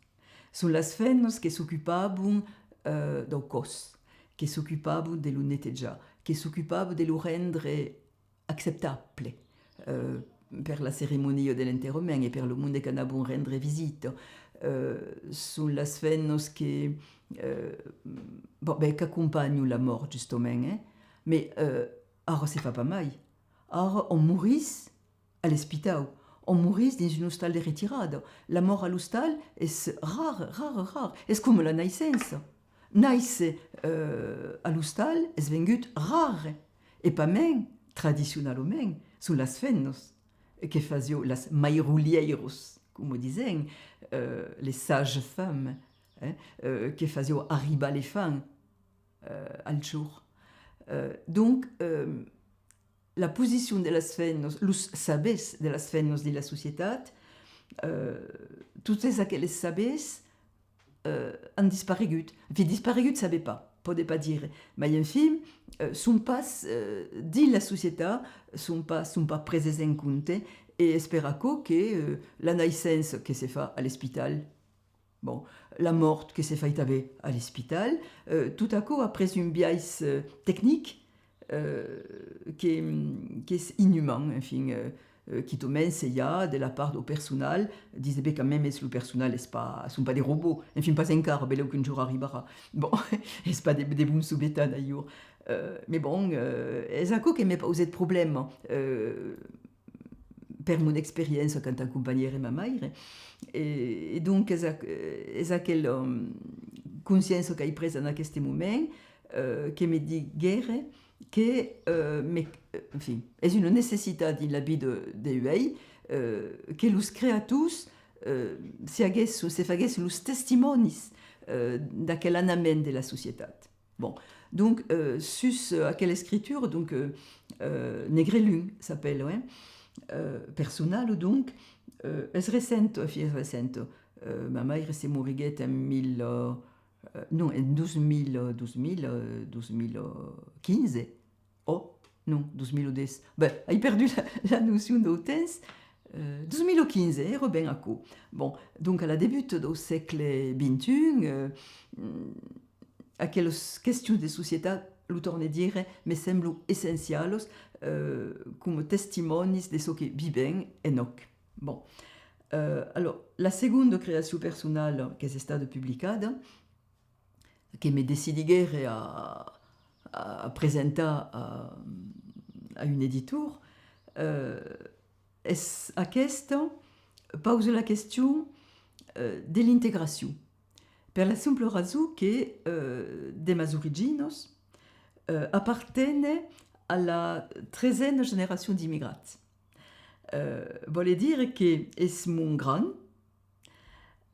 Son las femnas que s'ocupavan, eh, dau còs, que s'ocupavan de lo netejar, que s'ocupavan de lo rendre acceptable, eh, per la ceremonia de l'enterrament e per lo monde qu'anavan rendre visita. Eh, son las femnas que, eh, bon, ben, qu'acompanhan la mòrt, justament, eh? Mai, eh, ara se fa pas mai. Ara, òm morís a l'espitau, òm morís dins un ostal de retirada. La mòrt a l'ostal es rar, rar, rar. Es coma la naissença. Nàisser, eh, a l'ostal es vengut rare, e pasmens, tradicionalament, son las femnas que fasián las mairolièiras, coma disèm, eh, les sages-femmes, eh, eh, que fasián arribar l'enfant, eh, al jorn. Eh, donc, eh, la posicion de las femnas, los sabers de las femnas dins la societat, eh, totes aqueles sabers, eh, an disparegut. Enfin, disparegut, sabe pas, pòde pas dire. Mai, enfin, eh, son pas, eh, dins la societat, son pas, son pas preses en compte, e es per aquò que, eh, la naissença que se fa a l'espital, bon, la mòrt que se fai tanben a l'espital, eh, tot aquò a pres un biais, eh, tecnic, eh, que, qu'es inuman, enfin, eh, eh, quitament se i a de la part dau personal, dise ben quand même es lo personal, es pas, son pas de robots, enfin pas encara, belèu qu'un jorn arribarà. Bon, es pas de, de bons sometans d'ailleurs. Eh, mai bon, eh, es aquò que me pausèt problèma, eh, per mon experiéncia quand acompanhère ma maire. E, e donc es, aqu-, es aquela, um, consciéncia qu'ai presa en aqueste moment, eh, que me diguère que, eh, me, enfin, es una necessitat dins la vida de uèi, eh, que los creators, eh, se haguèsson, se faguèsson los testimònis, eh, d'aquel anament de la societat. Bon, donc, eh, sus, eh, aquela escritura, donc, eh, eh, Negre Lum s'apèla, eh, eh, personala, donc, eh, es recenta, enfin, es recenta. Eh, ma maire se moriguèt en mil, eh, non, en dos mil, dos mil, eh, dos mil quinze. Oh, non, dos mil dètz. Ben, ai perdut la, la nocion dau temps. Eh, dos mil quinze, èra ben aquò. Bon, donc a la debuta dau sègle vint e un, eh, mm, aquelas questions de societat, lo torne dire, me semblan essencialas, eh, coma testimònis de çò que vivèm en òc. Bon. Eh, alors, la segonda creacion personala qu'es estada publicada, que me decidiguère a, a presentar a, a un editor, eh, es aquesta, pausa la question, eh, de l'integracion. Per la simpla rason que, eh, de mas originas, eh, apartene a la tresena generacion d'immigrats. Eh, vòle dire que es mon grand,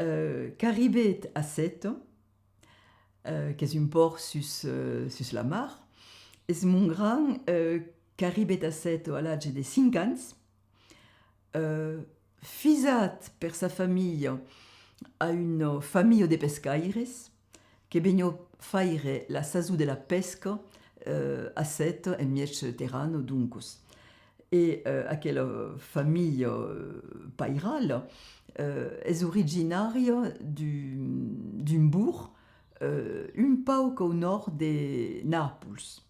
eh, qu'arribèt a Seta, eh, qu'es un pòrt sus, eh, sus la mar. Es mon grand, eh, qu'arribèt a Seta a l'atge de cinc ans, eh, fisat per sa familha a una familha de pescaires que veniá faire la sason de la pesca, eh, a Seta, en mièg terrana, doncas. E, eh, aquela familha, eh, pairala, eh, es originària d'un, d'un borg, eh, un pauc au nòrd de Nàpols,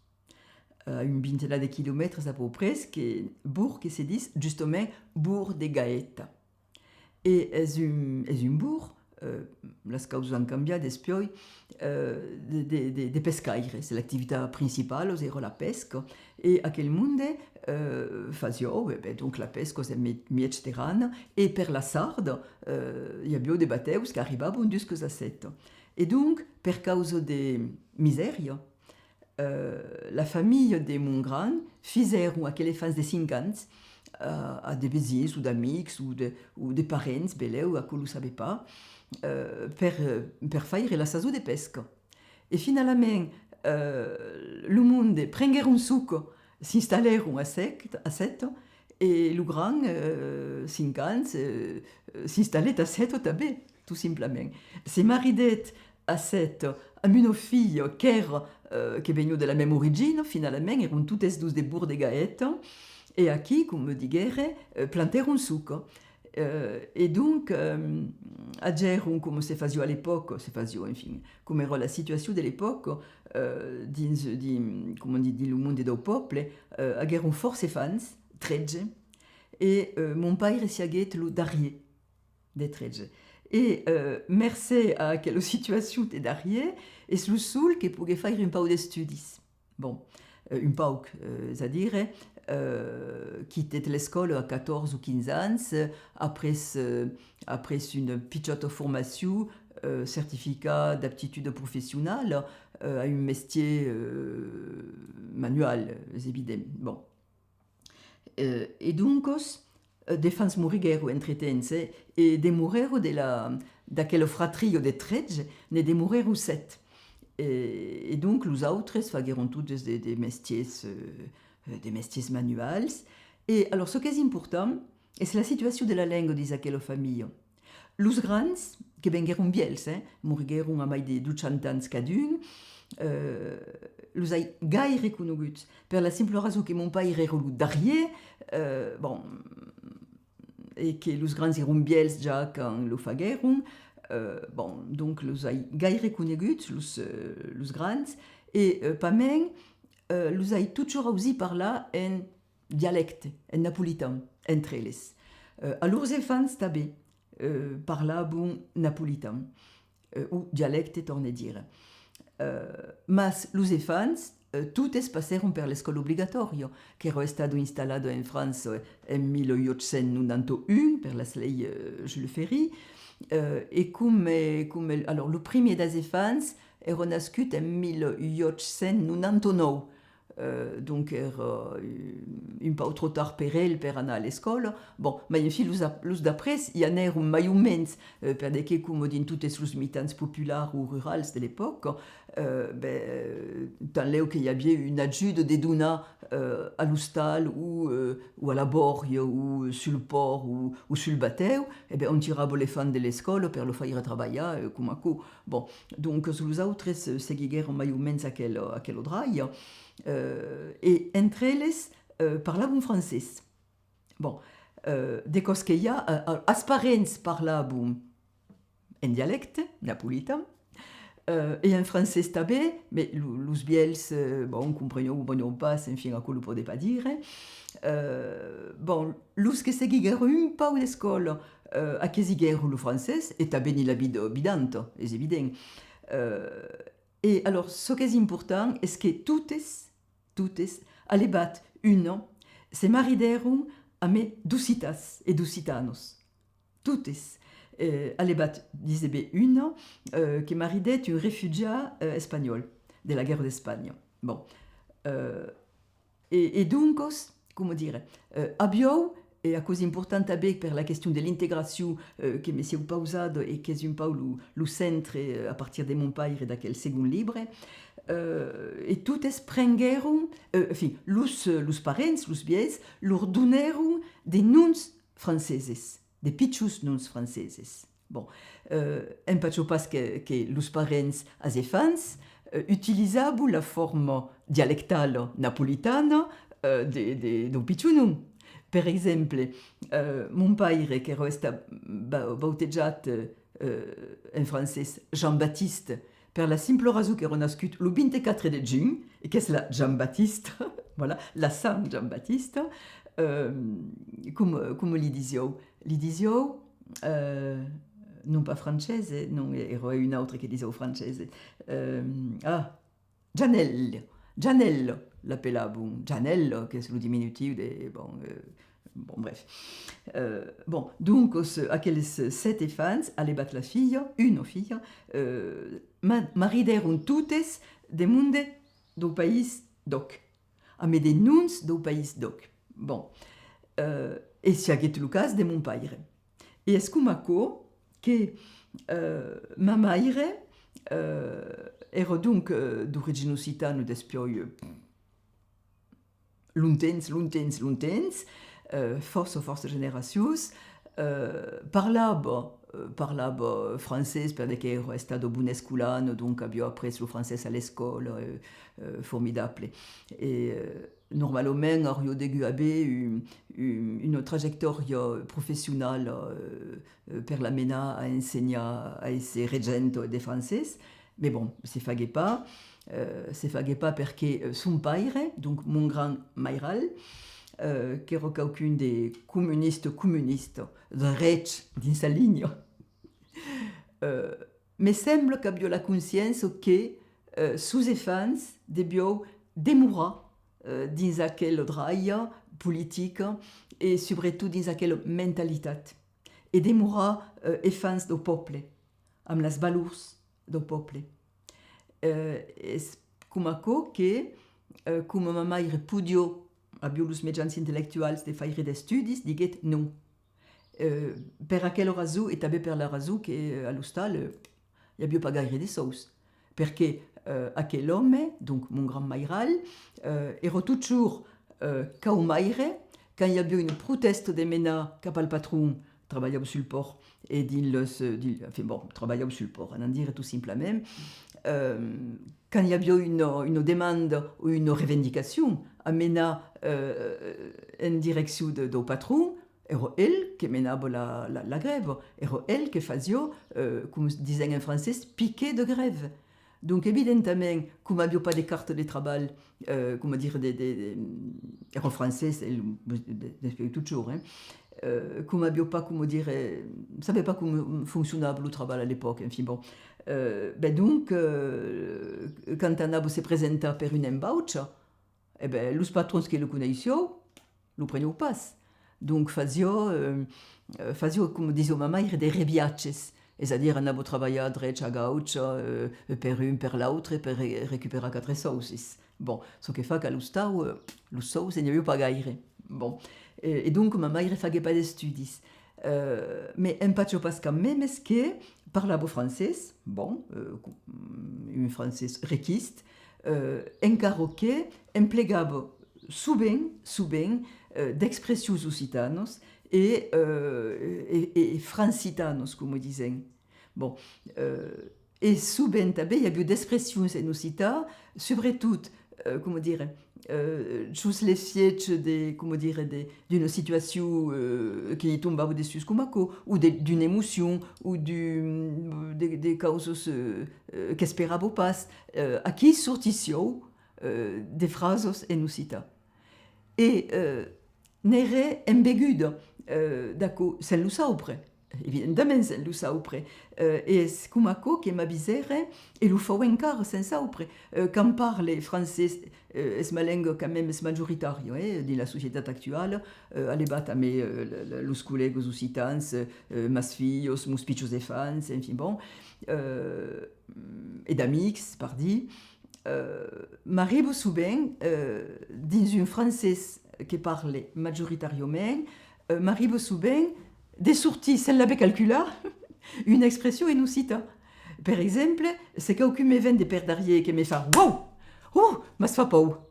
eh, a un vintenat de quilomètres a pauc près, que, borg que se ditz justament Borg de Gaeta. E es un, es un borg, eh, las causas an cambiat despuei, eh, de, de, de, de pescaires. L'activitat principala èra la pesca, e aquel monde, eh, fasián, eh ben, donc, la pesca en me-, mièg terran, e per la sarda, eh, i aviá de batèus qu'arribavan duscas a Sèta. E donc, per causa de misèria, eh, la familha de mon grand fisèron a quelefants de cinc ans, eh, a de vesins o d'amics o de, o de parents, belèu, aquò lo sabe pas, eh, per, per faire la sason de pesca. E finalament, eh, lo monde prenguèron soca, s'installèron a Sèt-, a Sèta, e lo grand, eh, cinc ans, eh, s'installèt a Sèta tanben, tot simplament. Se maridèt a Sèta amb una filha qu'èra, eh, que veniá de la mèma origina, finalament, èran totes dos de Bordegaèta, e aquí, coma diguère, eh, plantèron soca. Eh, e donc, eh, agèron, coma se fasiá a l'epòca, se fasiá, enfin, coma èra la situacion de l'epòca, eh, dins, dins, coma dire, dins lo monde dau pòble, eh, aguèron fòrça efants, tretze, e, eh, mon paire siaguèt lo darrièr de tretze. E, eh, mercé a aquela situacion de darrièr, es lo sol que poguèt faire un pauc d'estudis. Bon, eh, un pauc, eh, es a dire, eh, quitèt l'escòla a catorze o quinze ans, eh, après, eh, après una pichòta formacion, eh, certificat d'aptitud professionala, eh, a un mestièr, eh, manual, es evident. Bon. Eh, e doncas, eh, d'efants moriguèron entretemps, eh, e demorèron de la, d'aquela fratria de tretze, ne demorèron sèt. E, e donc los autres faguèron totes de, de mestièrs, eh, de mestièrs manuals. E alors, çò qu'es important, es la situacion de la lenga dins aquela familha. Los grands, que venguèron vièlhs, eh, moriguèron a mai de dochanta ans cadun, eh, los ai gaire coneguts, per la simpla rason que mon paire èra lo darrièr, eh, bon, e que los grands èran vièlhs ja quand lo faguèron, eh, bon, donc los ai gaire coneguts, los, eh, los grands, e, eh, pasmens, eh, los ai totjorn ausit parlar en dialècte, en napolitan, entre eles. Eh, a lors efants tanben, eh, parlavan napolitan, eh, o dialècte, torne dire. Eh, mas los efants, eh, totes passèron per l'escòla obligatòria, qu'èra estada installada en França en mil uèch cents nonanta un per las leis, eh, Jules Ferry, eh, e coma, coma, alors, lo primièr das efants èra nascut en mil uèch cents nonanta nòu, eh, donc èra, eh, un pauc tròp tard per el per anar a l'escòla. Bon, mai enfin, los ap-, los d'après i anèron mai o mens, eh, per de que, coma dins totes los mitjans populars o rurals de l'epòca, eh, ben, eh, tanlèu que i aviá una ajuda de donar, eh, a l'ostal o, eh, o a la bòria o sul pòrt o, o sul batèu, e ben, òm tirava l'efant de l'escòla per lo faire trabalhar, eh, coma aquò. Bon, donc, los autres, eh, seguiguèron mai o mens aquel, aquela dralha, eh, e entre eles, eh, parlavan francés. Bon, eh, de còps que i a, eh, as parents parlavan en dialècte napolitan, eh, e en francés tanben, mas lo, los vièlhs, eh, bon, comprenián o comprenián pas, enfin, aquò lo pòde pas dire. Eh, bon, los que seguiguèron un pauc d'escòla, eh, aquesiguèron lo francés, e tanben i la vida vidanta, es evident. Eh, e alors, çò qu'es important es que totes, totes, alebat una, se maridèron amé d'occitans e d'occitanas. Totes, eh, alebat, dise ben una, eh, que maridèt un refugiat, eh, espanhòl de la guèrra d'Espanha. Bon, eh, e, e doncas, coma dire, eh, avián, e aquò's important tanben per la question de l'integracion, eh, que me siáu pausada e qu'es un pauc lo, lo centre, eh, a partir de mon paire d'aquel segond libre, eh, e totes prenguèron, eh, enfin, los, los parents, los vièlhs, lor donèron de noms franceses, de pichons noms franceses. Bon, eh, empachan pas que, que los parents as efants, eh, utilizavan la forma dialectala napolitana, eh, de, de, dau pichon nom. Per exemple, eh, mon paire, qu'èra estat ba-, bautejat, eh, en francés Jean-Baptiste, per la simpla rason qu'èra nascut lo vint-e-quatre de junh, e qu'es la Jean-Baptiste, voilà, la Sant Jean-Baptiste, eh, com, com li disián? Li disián, eh, non pas Francese, non, èra un autre que disèva Francese. Euh, ah, Janèl, Janèl, l'apelavan, Janèl, qu'es lo diminutiu de, bon, euh, bon, bref. Euh, bon, doncas, aqueles sèt efants, alevat la filha, una filha, euh, ma-, maridèron totes de monde dau país d'òc, amé de noms dau país d'òc. Bon, euh, e siaguèt lo cas de mon paire. E es coma aquò que, euh, ma maire, euh, èra donc, euh, d'origina occitana despuèi, euh, longtemps, longtemps, longtemps, euh, fòrça, fòrça generacions, euh, parlava, euh, parlava francés per de qu'èra estada bona escolana, donc aviá aprés lo francés a l'escòla, euh, euh, formidable. E, euh, normalament, auriá degut aver un, un, una trajectòria professionala, euh, euh, per la menar a ensenhar, a èsser regenta de francés. Mès bon, se faguèt pas, euh, se faguèt pas perque, euh, son paire, donc mon grand mairal, euh, qu'èra quauqu'un de comunista, comunista, drech dins sa linha, euh, me sembla qu'aviá la consciéncia que, euh, sos efants devián demorar, euh, dins aquela dralha politica e subretot dins aquela mentalitat, e demorar, euh, efants dau pòble, amb las valors dau pòble. Euh, es coma aquò que, euh, coma ma maire podiá, aviá los mejans intellectuals de faire d'estudis, diguèt non. Euh, per aquela rason, e tanben per la rason que, euh, a l'ostal, euh, i aviá pas gaire de sòus. Perque, euh, aquel òme, donc mon grand mairal, euh, èra totjorn, euh, cau maire, quand i aviá una protèsta de menar cap al patron, trabalhava sul pòrt, e dins los, euh, dins, enfin, bon, trabalhava sul pòrt, anam dire tot simplament, euh, quand i aviá una, una demanda o una revendicacion a menar, euh, en direccion de, dau patron, èra el que menava la, la, la grèva, èra el que fasiá, euh, com disen en francés, piquet de grève. Donc, evidentament, coma aviá pas de carta de trabalh, euh, coma dire, de, de, de, èra francés, el, de, de, despuèi totjorn, hein, euh, coma aviá pas, coma dire, sabiá pas coma foncionava lo trabalh a l'epòca, enfin bon. Euh, ben donc, euh, quand anava se presentar per una embaucha, e ben, los patrons que lo coneissián, lo prenián pas. Donc fasiá, euh, euh, fasiá, coma disiá ma maire, de reviatges, es a dire anava trabalhar drech a gaucha, euh, per un, per l'autre, per re-, recuperar quatre sòus. Bon, çò que fa qu'a l'ostau, euh, los sòus, n'i aviá pas gaire. Bon, e, e donc ma maire faguèt pas d'estudis. Euh, mès empacha pas quand mèmes que parlava francés, bon, euh, un francés requist, euh, encara que emplegava sovent, sovent, euh, d'expressions occitanas e, euh, e, e, e francitanas, coma disen. Bon, euh, e sovent tanben i aviá d'expressions en occitan, subretot, euh, coma dire, euh, jos l'efiech de, coma dire, de, d'una situacion, euh, que li tombava dessús coma aquò, o de, d'una emocion, o d'un, de, de causas, euh, euh, qu'esperava pas. Euh, aquí sortissián, euh, de frasas en occitan. E, euh, n'ère embeguda, euh, d'aquò, sens lo saupre. Evidentament, sens lo saupre. Euh, e es coma aquò que m'avisère, e lo fau encara sens saupre. Euh, quand parle francés, euh, es ma lenga quand mèmes majoritària, eh, dins la societat actuala, euh, alevat amé, euh, le, le, los collègas occitans, euh, mas filhas, mos pichons efants, enfin bon, euh, e d'amics, pardí. Euh, m'arriba sovent, euh, dins un francés que parle majoritàriament, euh, m'arriba sovent de sortir, sens l'aver calculat, una expression en occitan. Per exemple, se quauqu'un me ven de per darrièr e que me fa: « Uau! Uh! » M'as fach paur.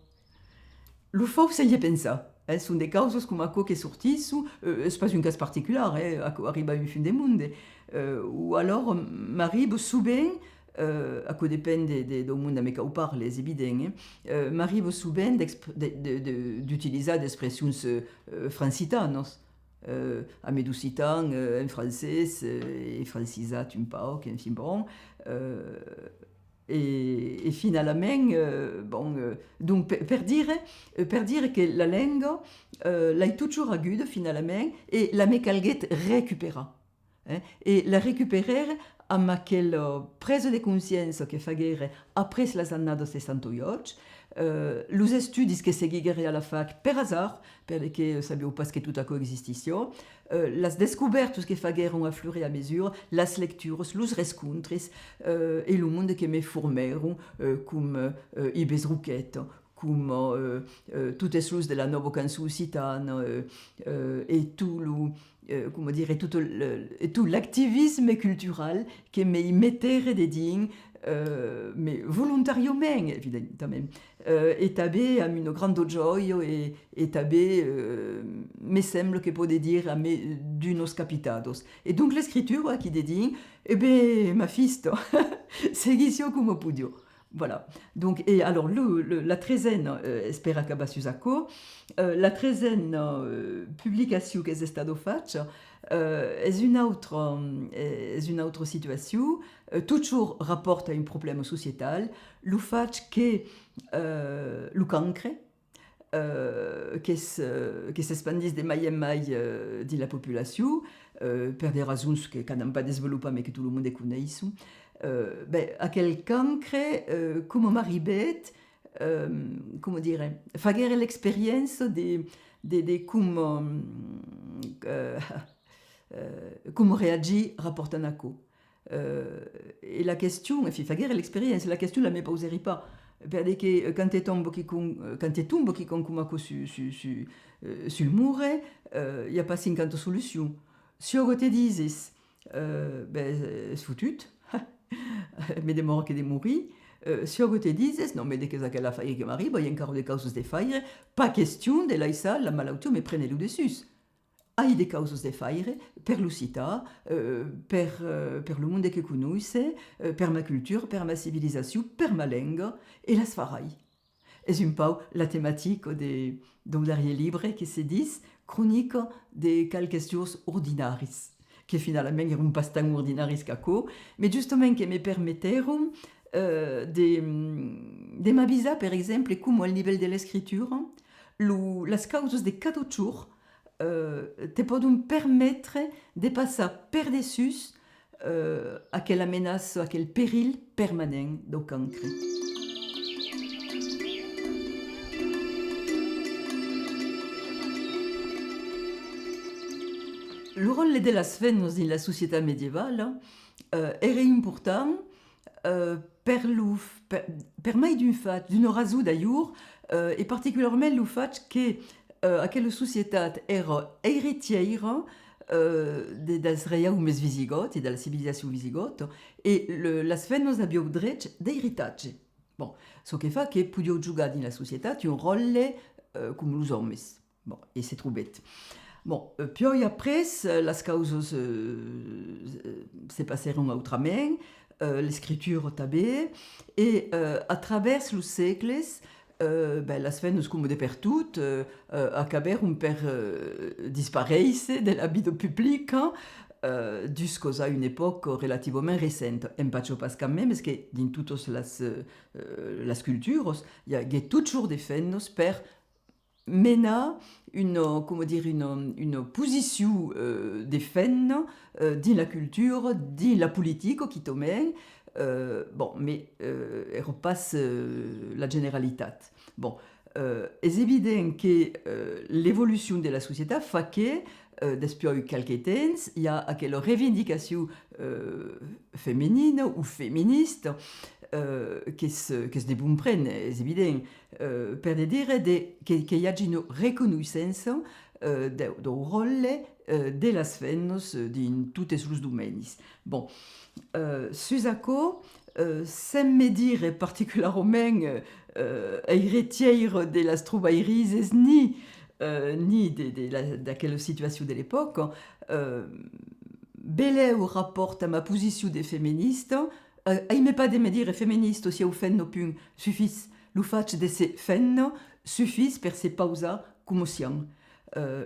Lo fau sens i pensar, eh, son de causas coma aquò que sortisson, euh, es pas un cas particular, eh, aquò arriba a un fum de monde, euh, o alòr m'arriba sovent, euh, aquò depend de, de, dau monde amé quau parle, es evident, eh, euh, m'arriba sovent d'exp-, de, de, de, d'utilizar d'expressions, euh, euh, francitanas, euh, amé d'occitan, euh, en francés, euh, e francizat un pauc, enfin bon, euh, E, e finalament, euh, bon, euh, donc, per, per dire, euh, per dire que la lenga, euh, l'ai totjorn aguda finalament e la me calguèt recuperar. Eh? E la recuperère amb aquela presa de consciéncia que faguère après las annadas seissanta uèch, eh, los estudis que seguiguère a la fac per azard, per de que sabiáu pas que tot aquò existissiá, eh, las descobèrtas que faguèron a fur e a mesura, las lecturas, los rescontres, eh, e lo monde que me formèron, eh, coma, eh, Ives Roqueta, coma, eh, eh, totes los de la nòva cançon occitana, eh, eh, e tot lo, eh, coma dire, tot le, e tot l'activisme cultural que me i metère dedins, eh, me volontàriament, evidentament, eh, e tanben amb una granda jòia e, e tanben, eh, me sembla que pòde dire a me d'unas capitadas. E donc l'escritura aquí dedins, e ben, ma fista, seguissiá coma podiá. Voilà. Donc, e alors, lo, lo, la tresena, eh, es per acabar sus aquò, eh, la tresena, eh, publicacion qu'es estada facha, eh, es una autra, eh, es una autra situacion, eh, totjorn rapòrt a un problèma societal, lo fach que, eh, lo cancre, eh, que s-, eh, que s'espandís de mai en mai, eh, dins la populacion, eh, per de rasons que, qu'anam pas desvolopar, mai que tot lo monde coneisson. Eh, ben, aquel cancre, eh, coma m'arribèt, eh, coma dire, faguère l'experiéncia de, de, de coma, eh, eh, coma reagir rapòrt a aquò. Eh, e la question, enfin, faguère l'experiéncia, la question la me pausèri pas, per de que, eh, quand te tomba quicòm, eh, quand te tomba quicòm coma aquò su, su, su, eh, sul morre, eh, i a pas cinquanta solucions. Siá que te dises, eh, ben, es fotut, me demòra que de morir, eh, siá que te dises, non, mai de qu'es aquel afaire que m'arriba, i a encara de causas de faire, pas question de laissar la malautiá me prene lo dessús. Ai de causas de faire per l'occitan, eh, per, eh, per lo monde que conoisse, eh, per ma cultura, per ma civilizacion, per ma lenga, e las farai. Es un pauc la tematica de, dau darrier libre que se ditz Cronica de qualques jorns ordinaris, que finalament èran pas tan ordinaris qu'aquò, mai justament que me permetèron, eh, de, de m'avisar, per exemple, coma al nivèl de l'escritura, lo, las causas de cada jorn eh, te pòdon permetre de passar per dessús, eh, aquela menaça, aquel perilh permanent dau cancre. Lo ròtle de las femnas dins la societat medievala, eh, èra important, eh, per lo f-, per, per mai d'un fach, d'una rason d'alhors, eh, e particularament lo fach que, eh, aquela societat èra eiretièira, eh, de, dels reiaumes visigòts e de la civilizacion visigòta, e le, las femnas avián drech d'eiritatge. Bon, çò que fa que podián jogar dins la societat un ròtle, eh, coma los òmes. Bon, e se trobèt. Bon, eh, piòi après, eh, las causas, eh, se passèron autrament, eh, l'escritura tanben, e, eh, a travèrs los sègles, eh, ben, las femnas, coma de pertot, eh, eh, acabèron per, eh, disparéisser de la vida publica, eh, duscas a una epòca relativament recenta. Empachan pas quand même, es que dins totas las, eh, eh, las culturas, i aguèt totjorn de femnas per menar una, coma dire, una, una posicion, eh, de femna, eh, dins la cultura, dins la politica, quitament, eh, bon, mai, eh, èra pas, eh, la generalitat. Bon, eh, es evident que, eh, l'evolucion de la societat fa que, eh, despuèi qualque temps, i a aquela reivindicacion, eh, femenina o feminista, eh, qu'es, qu'es de bon prene, es evident, eh, per de dire de, que, que i agi una reconoissença, eh, dau, dau ròtle, eh, de las femnas, eh, dins totes los domènis. Bon, eh, sus aquò, eh, sens me dire particularament, eh, eiretièira de las trobairises, ni, eh, ni de, de la, d'aquela situacion de l'epòca, eh, belèu rapòrt a ma posicion de feminista, eh, aime pas de me dire feminista, siáu femna, punt, sufís. Lo fach de ser femna sufís per se pausar coma siam. Eh,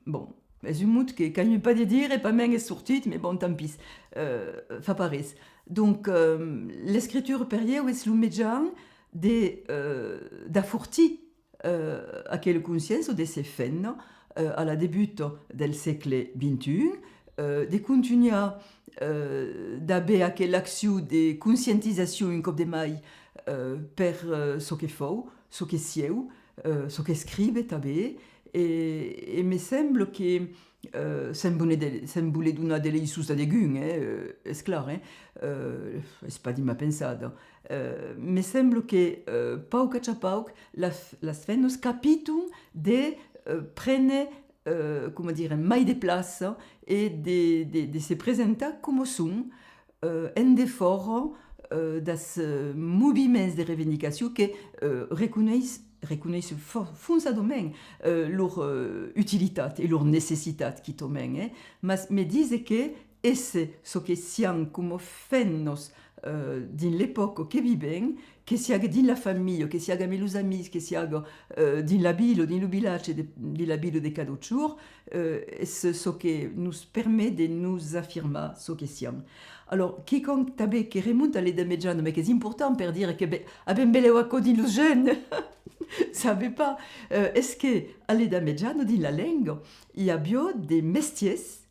bon, es un mot que, qu'aime pas de dire, e pasmens es sortit, mai bon, tant pis, eh, fa pas res. Donc, eh, l'escritura per ieu es lo mejan de, eh, d'afortir, eh, aquela consciéncia de ser femna, eh, a la debuta del sègle vint e un, eh, de contunhar, eh, d'aver aquela accion de conscientizacion un còp de mai, eh, per, eh, çò que fau, çò que sieu, eh, çò qu'escrive tanben, e, e me sembla que, eh, sens voler de, sens voler donar de leiçons a degun, eh, eh, es clar, eh, eh, es pas dins ma pensada. Eh, me sembla que, eh, pauc a cha pauc, las, las femnas capiton de, eh, prene, eh, coma dire, mai de plaça e de, de, de se presentar coma son, eh, en defòra, eh, das, eh, moviments de reivindicacion que, eh, reconeis-, reconeisson fo-, fonçadament, eh, lor, eh, utilitat e lor necessitat, quitament, eh? Mas me dise que èsser çò que siam coma femnas, eh, dins l'epòca que vivem, que siague dins la familha, que siague amb los amics, que siague, eh, dins la vila, dins lo vilatge de, dins la vila de cada jorn, eh, es çò que nos permet de nos afirmar çò que siam. Alòrs, quicòm tanben que remonta a l'Edat Mejana, mas qu'es important per dire que, ben, avèm belèu aquò dins los gènes, sabe pas. Eh, es que a l'Edat Mejana, dins la lenga, i aviá de mestièrs,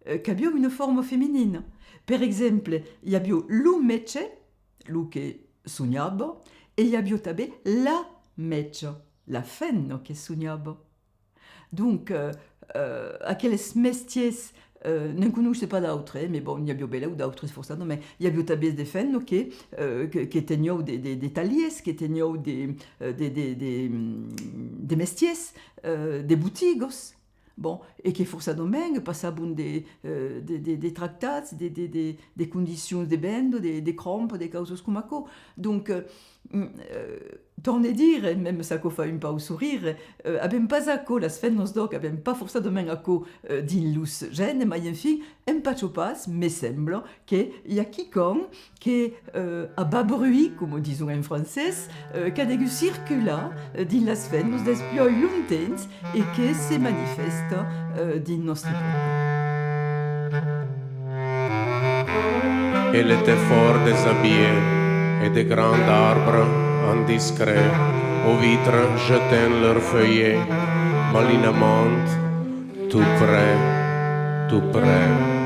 eh, qu'aviá una forma feminina. Per exemple, i aviá lo mètge, lo que sonhava, e i aviá tanben la mètja, la femna que sonhava. Donc, eh, eh, aqueles mestièrs, eh, ne'n conoisse pas d'autres, eh, mas bon, n'i aviá belèu d'autres forçadament. I aviá tanben de femnas que, eh, que, que tenián de, de, de talhièrs, que tenián de, eh, de, de, de, mm, de mestièrs, eh, de botigas. Bon, e que forçadament passavan de, eh, de, de, de tractats, de, de, de, de condicions de venda, de, de crompa, de causas coma aquò. Donc, eh, mm, eh, torne dire, mème s'aquò fa un pauc sorire, eh, avèm pas aquò, las femnas d'òc, avèm pas forçadament aquò, eh, dins los gènes, mai enfin, empacha pas, me sembla, que i a quicòm que, eh, a bas bruit, coma dison en francés, eh, qu'a degut circular, eh, dins las femnas despuèi longtemps e que se manifèsta, eh, dins nòstre pòble. Elle était fort déshabillée et de grands arbres indiscrets aux vitres jetant leurs feuillets malignantes, tout près, tout près.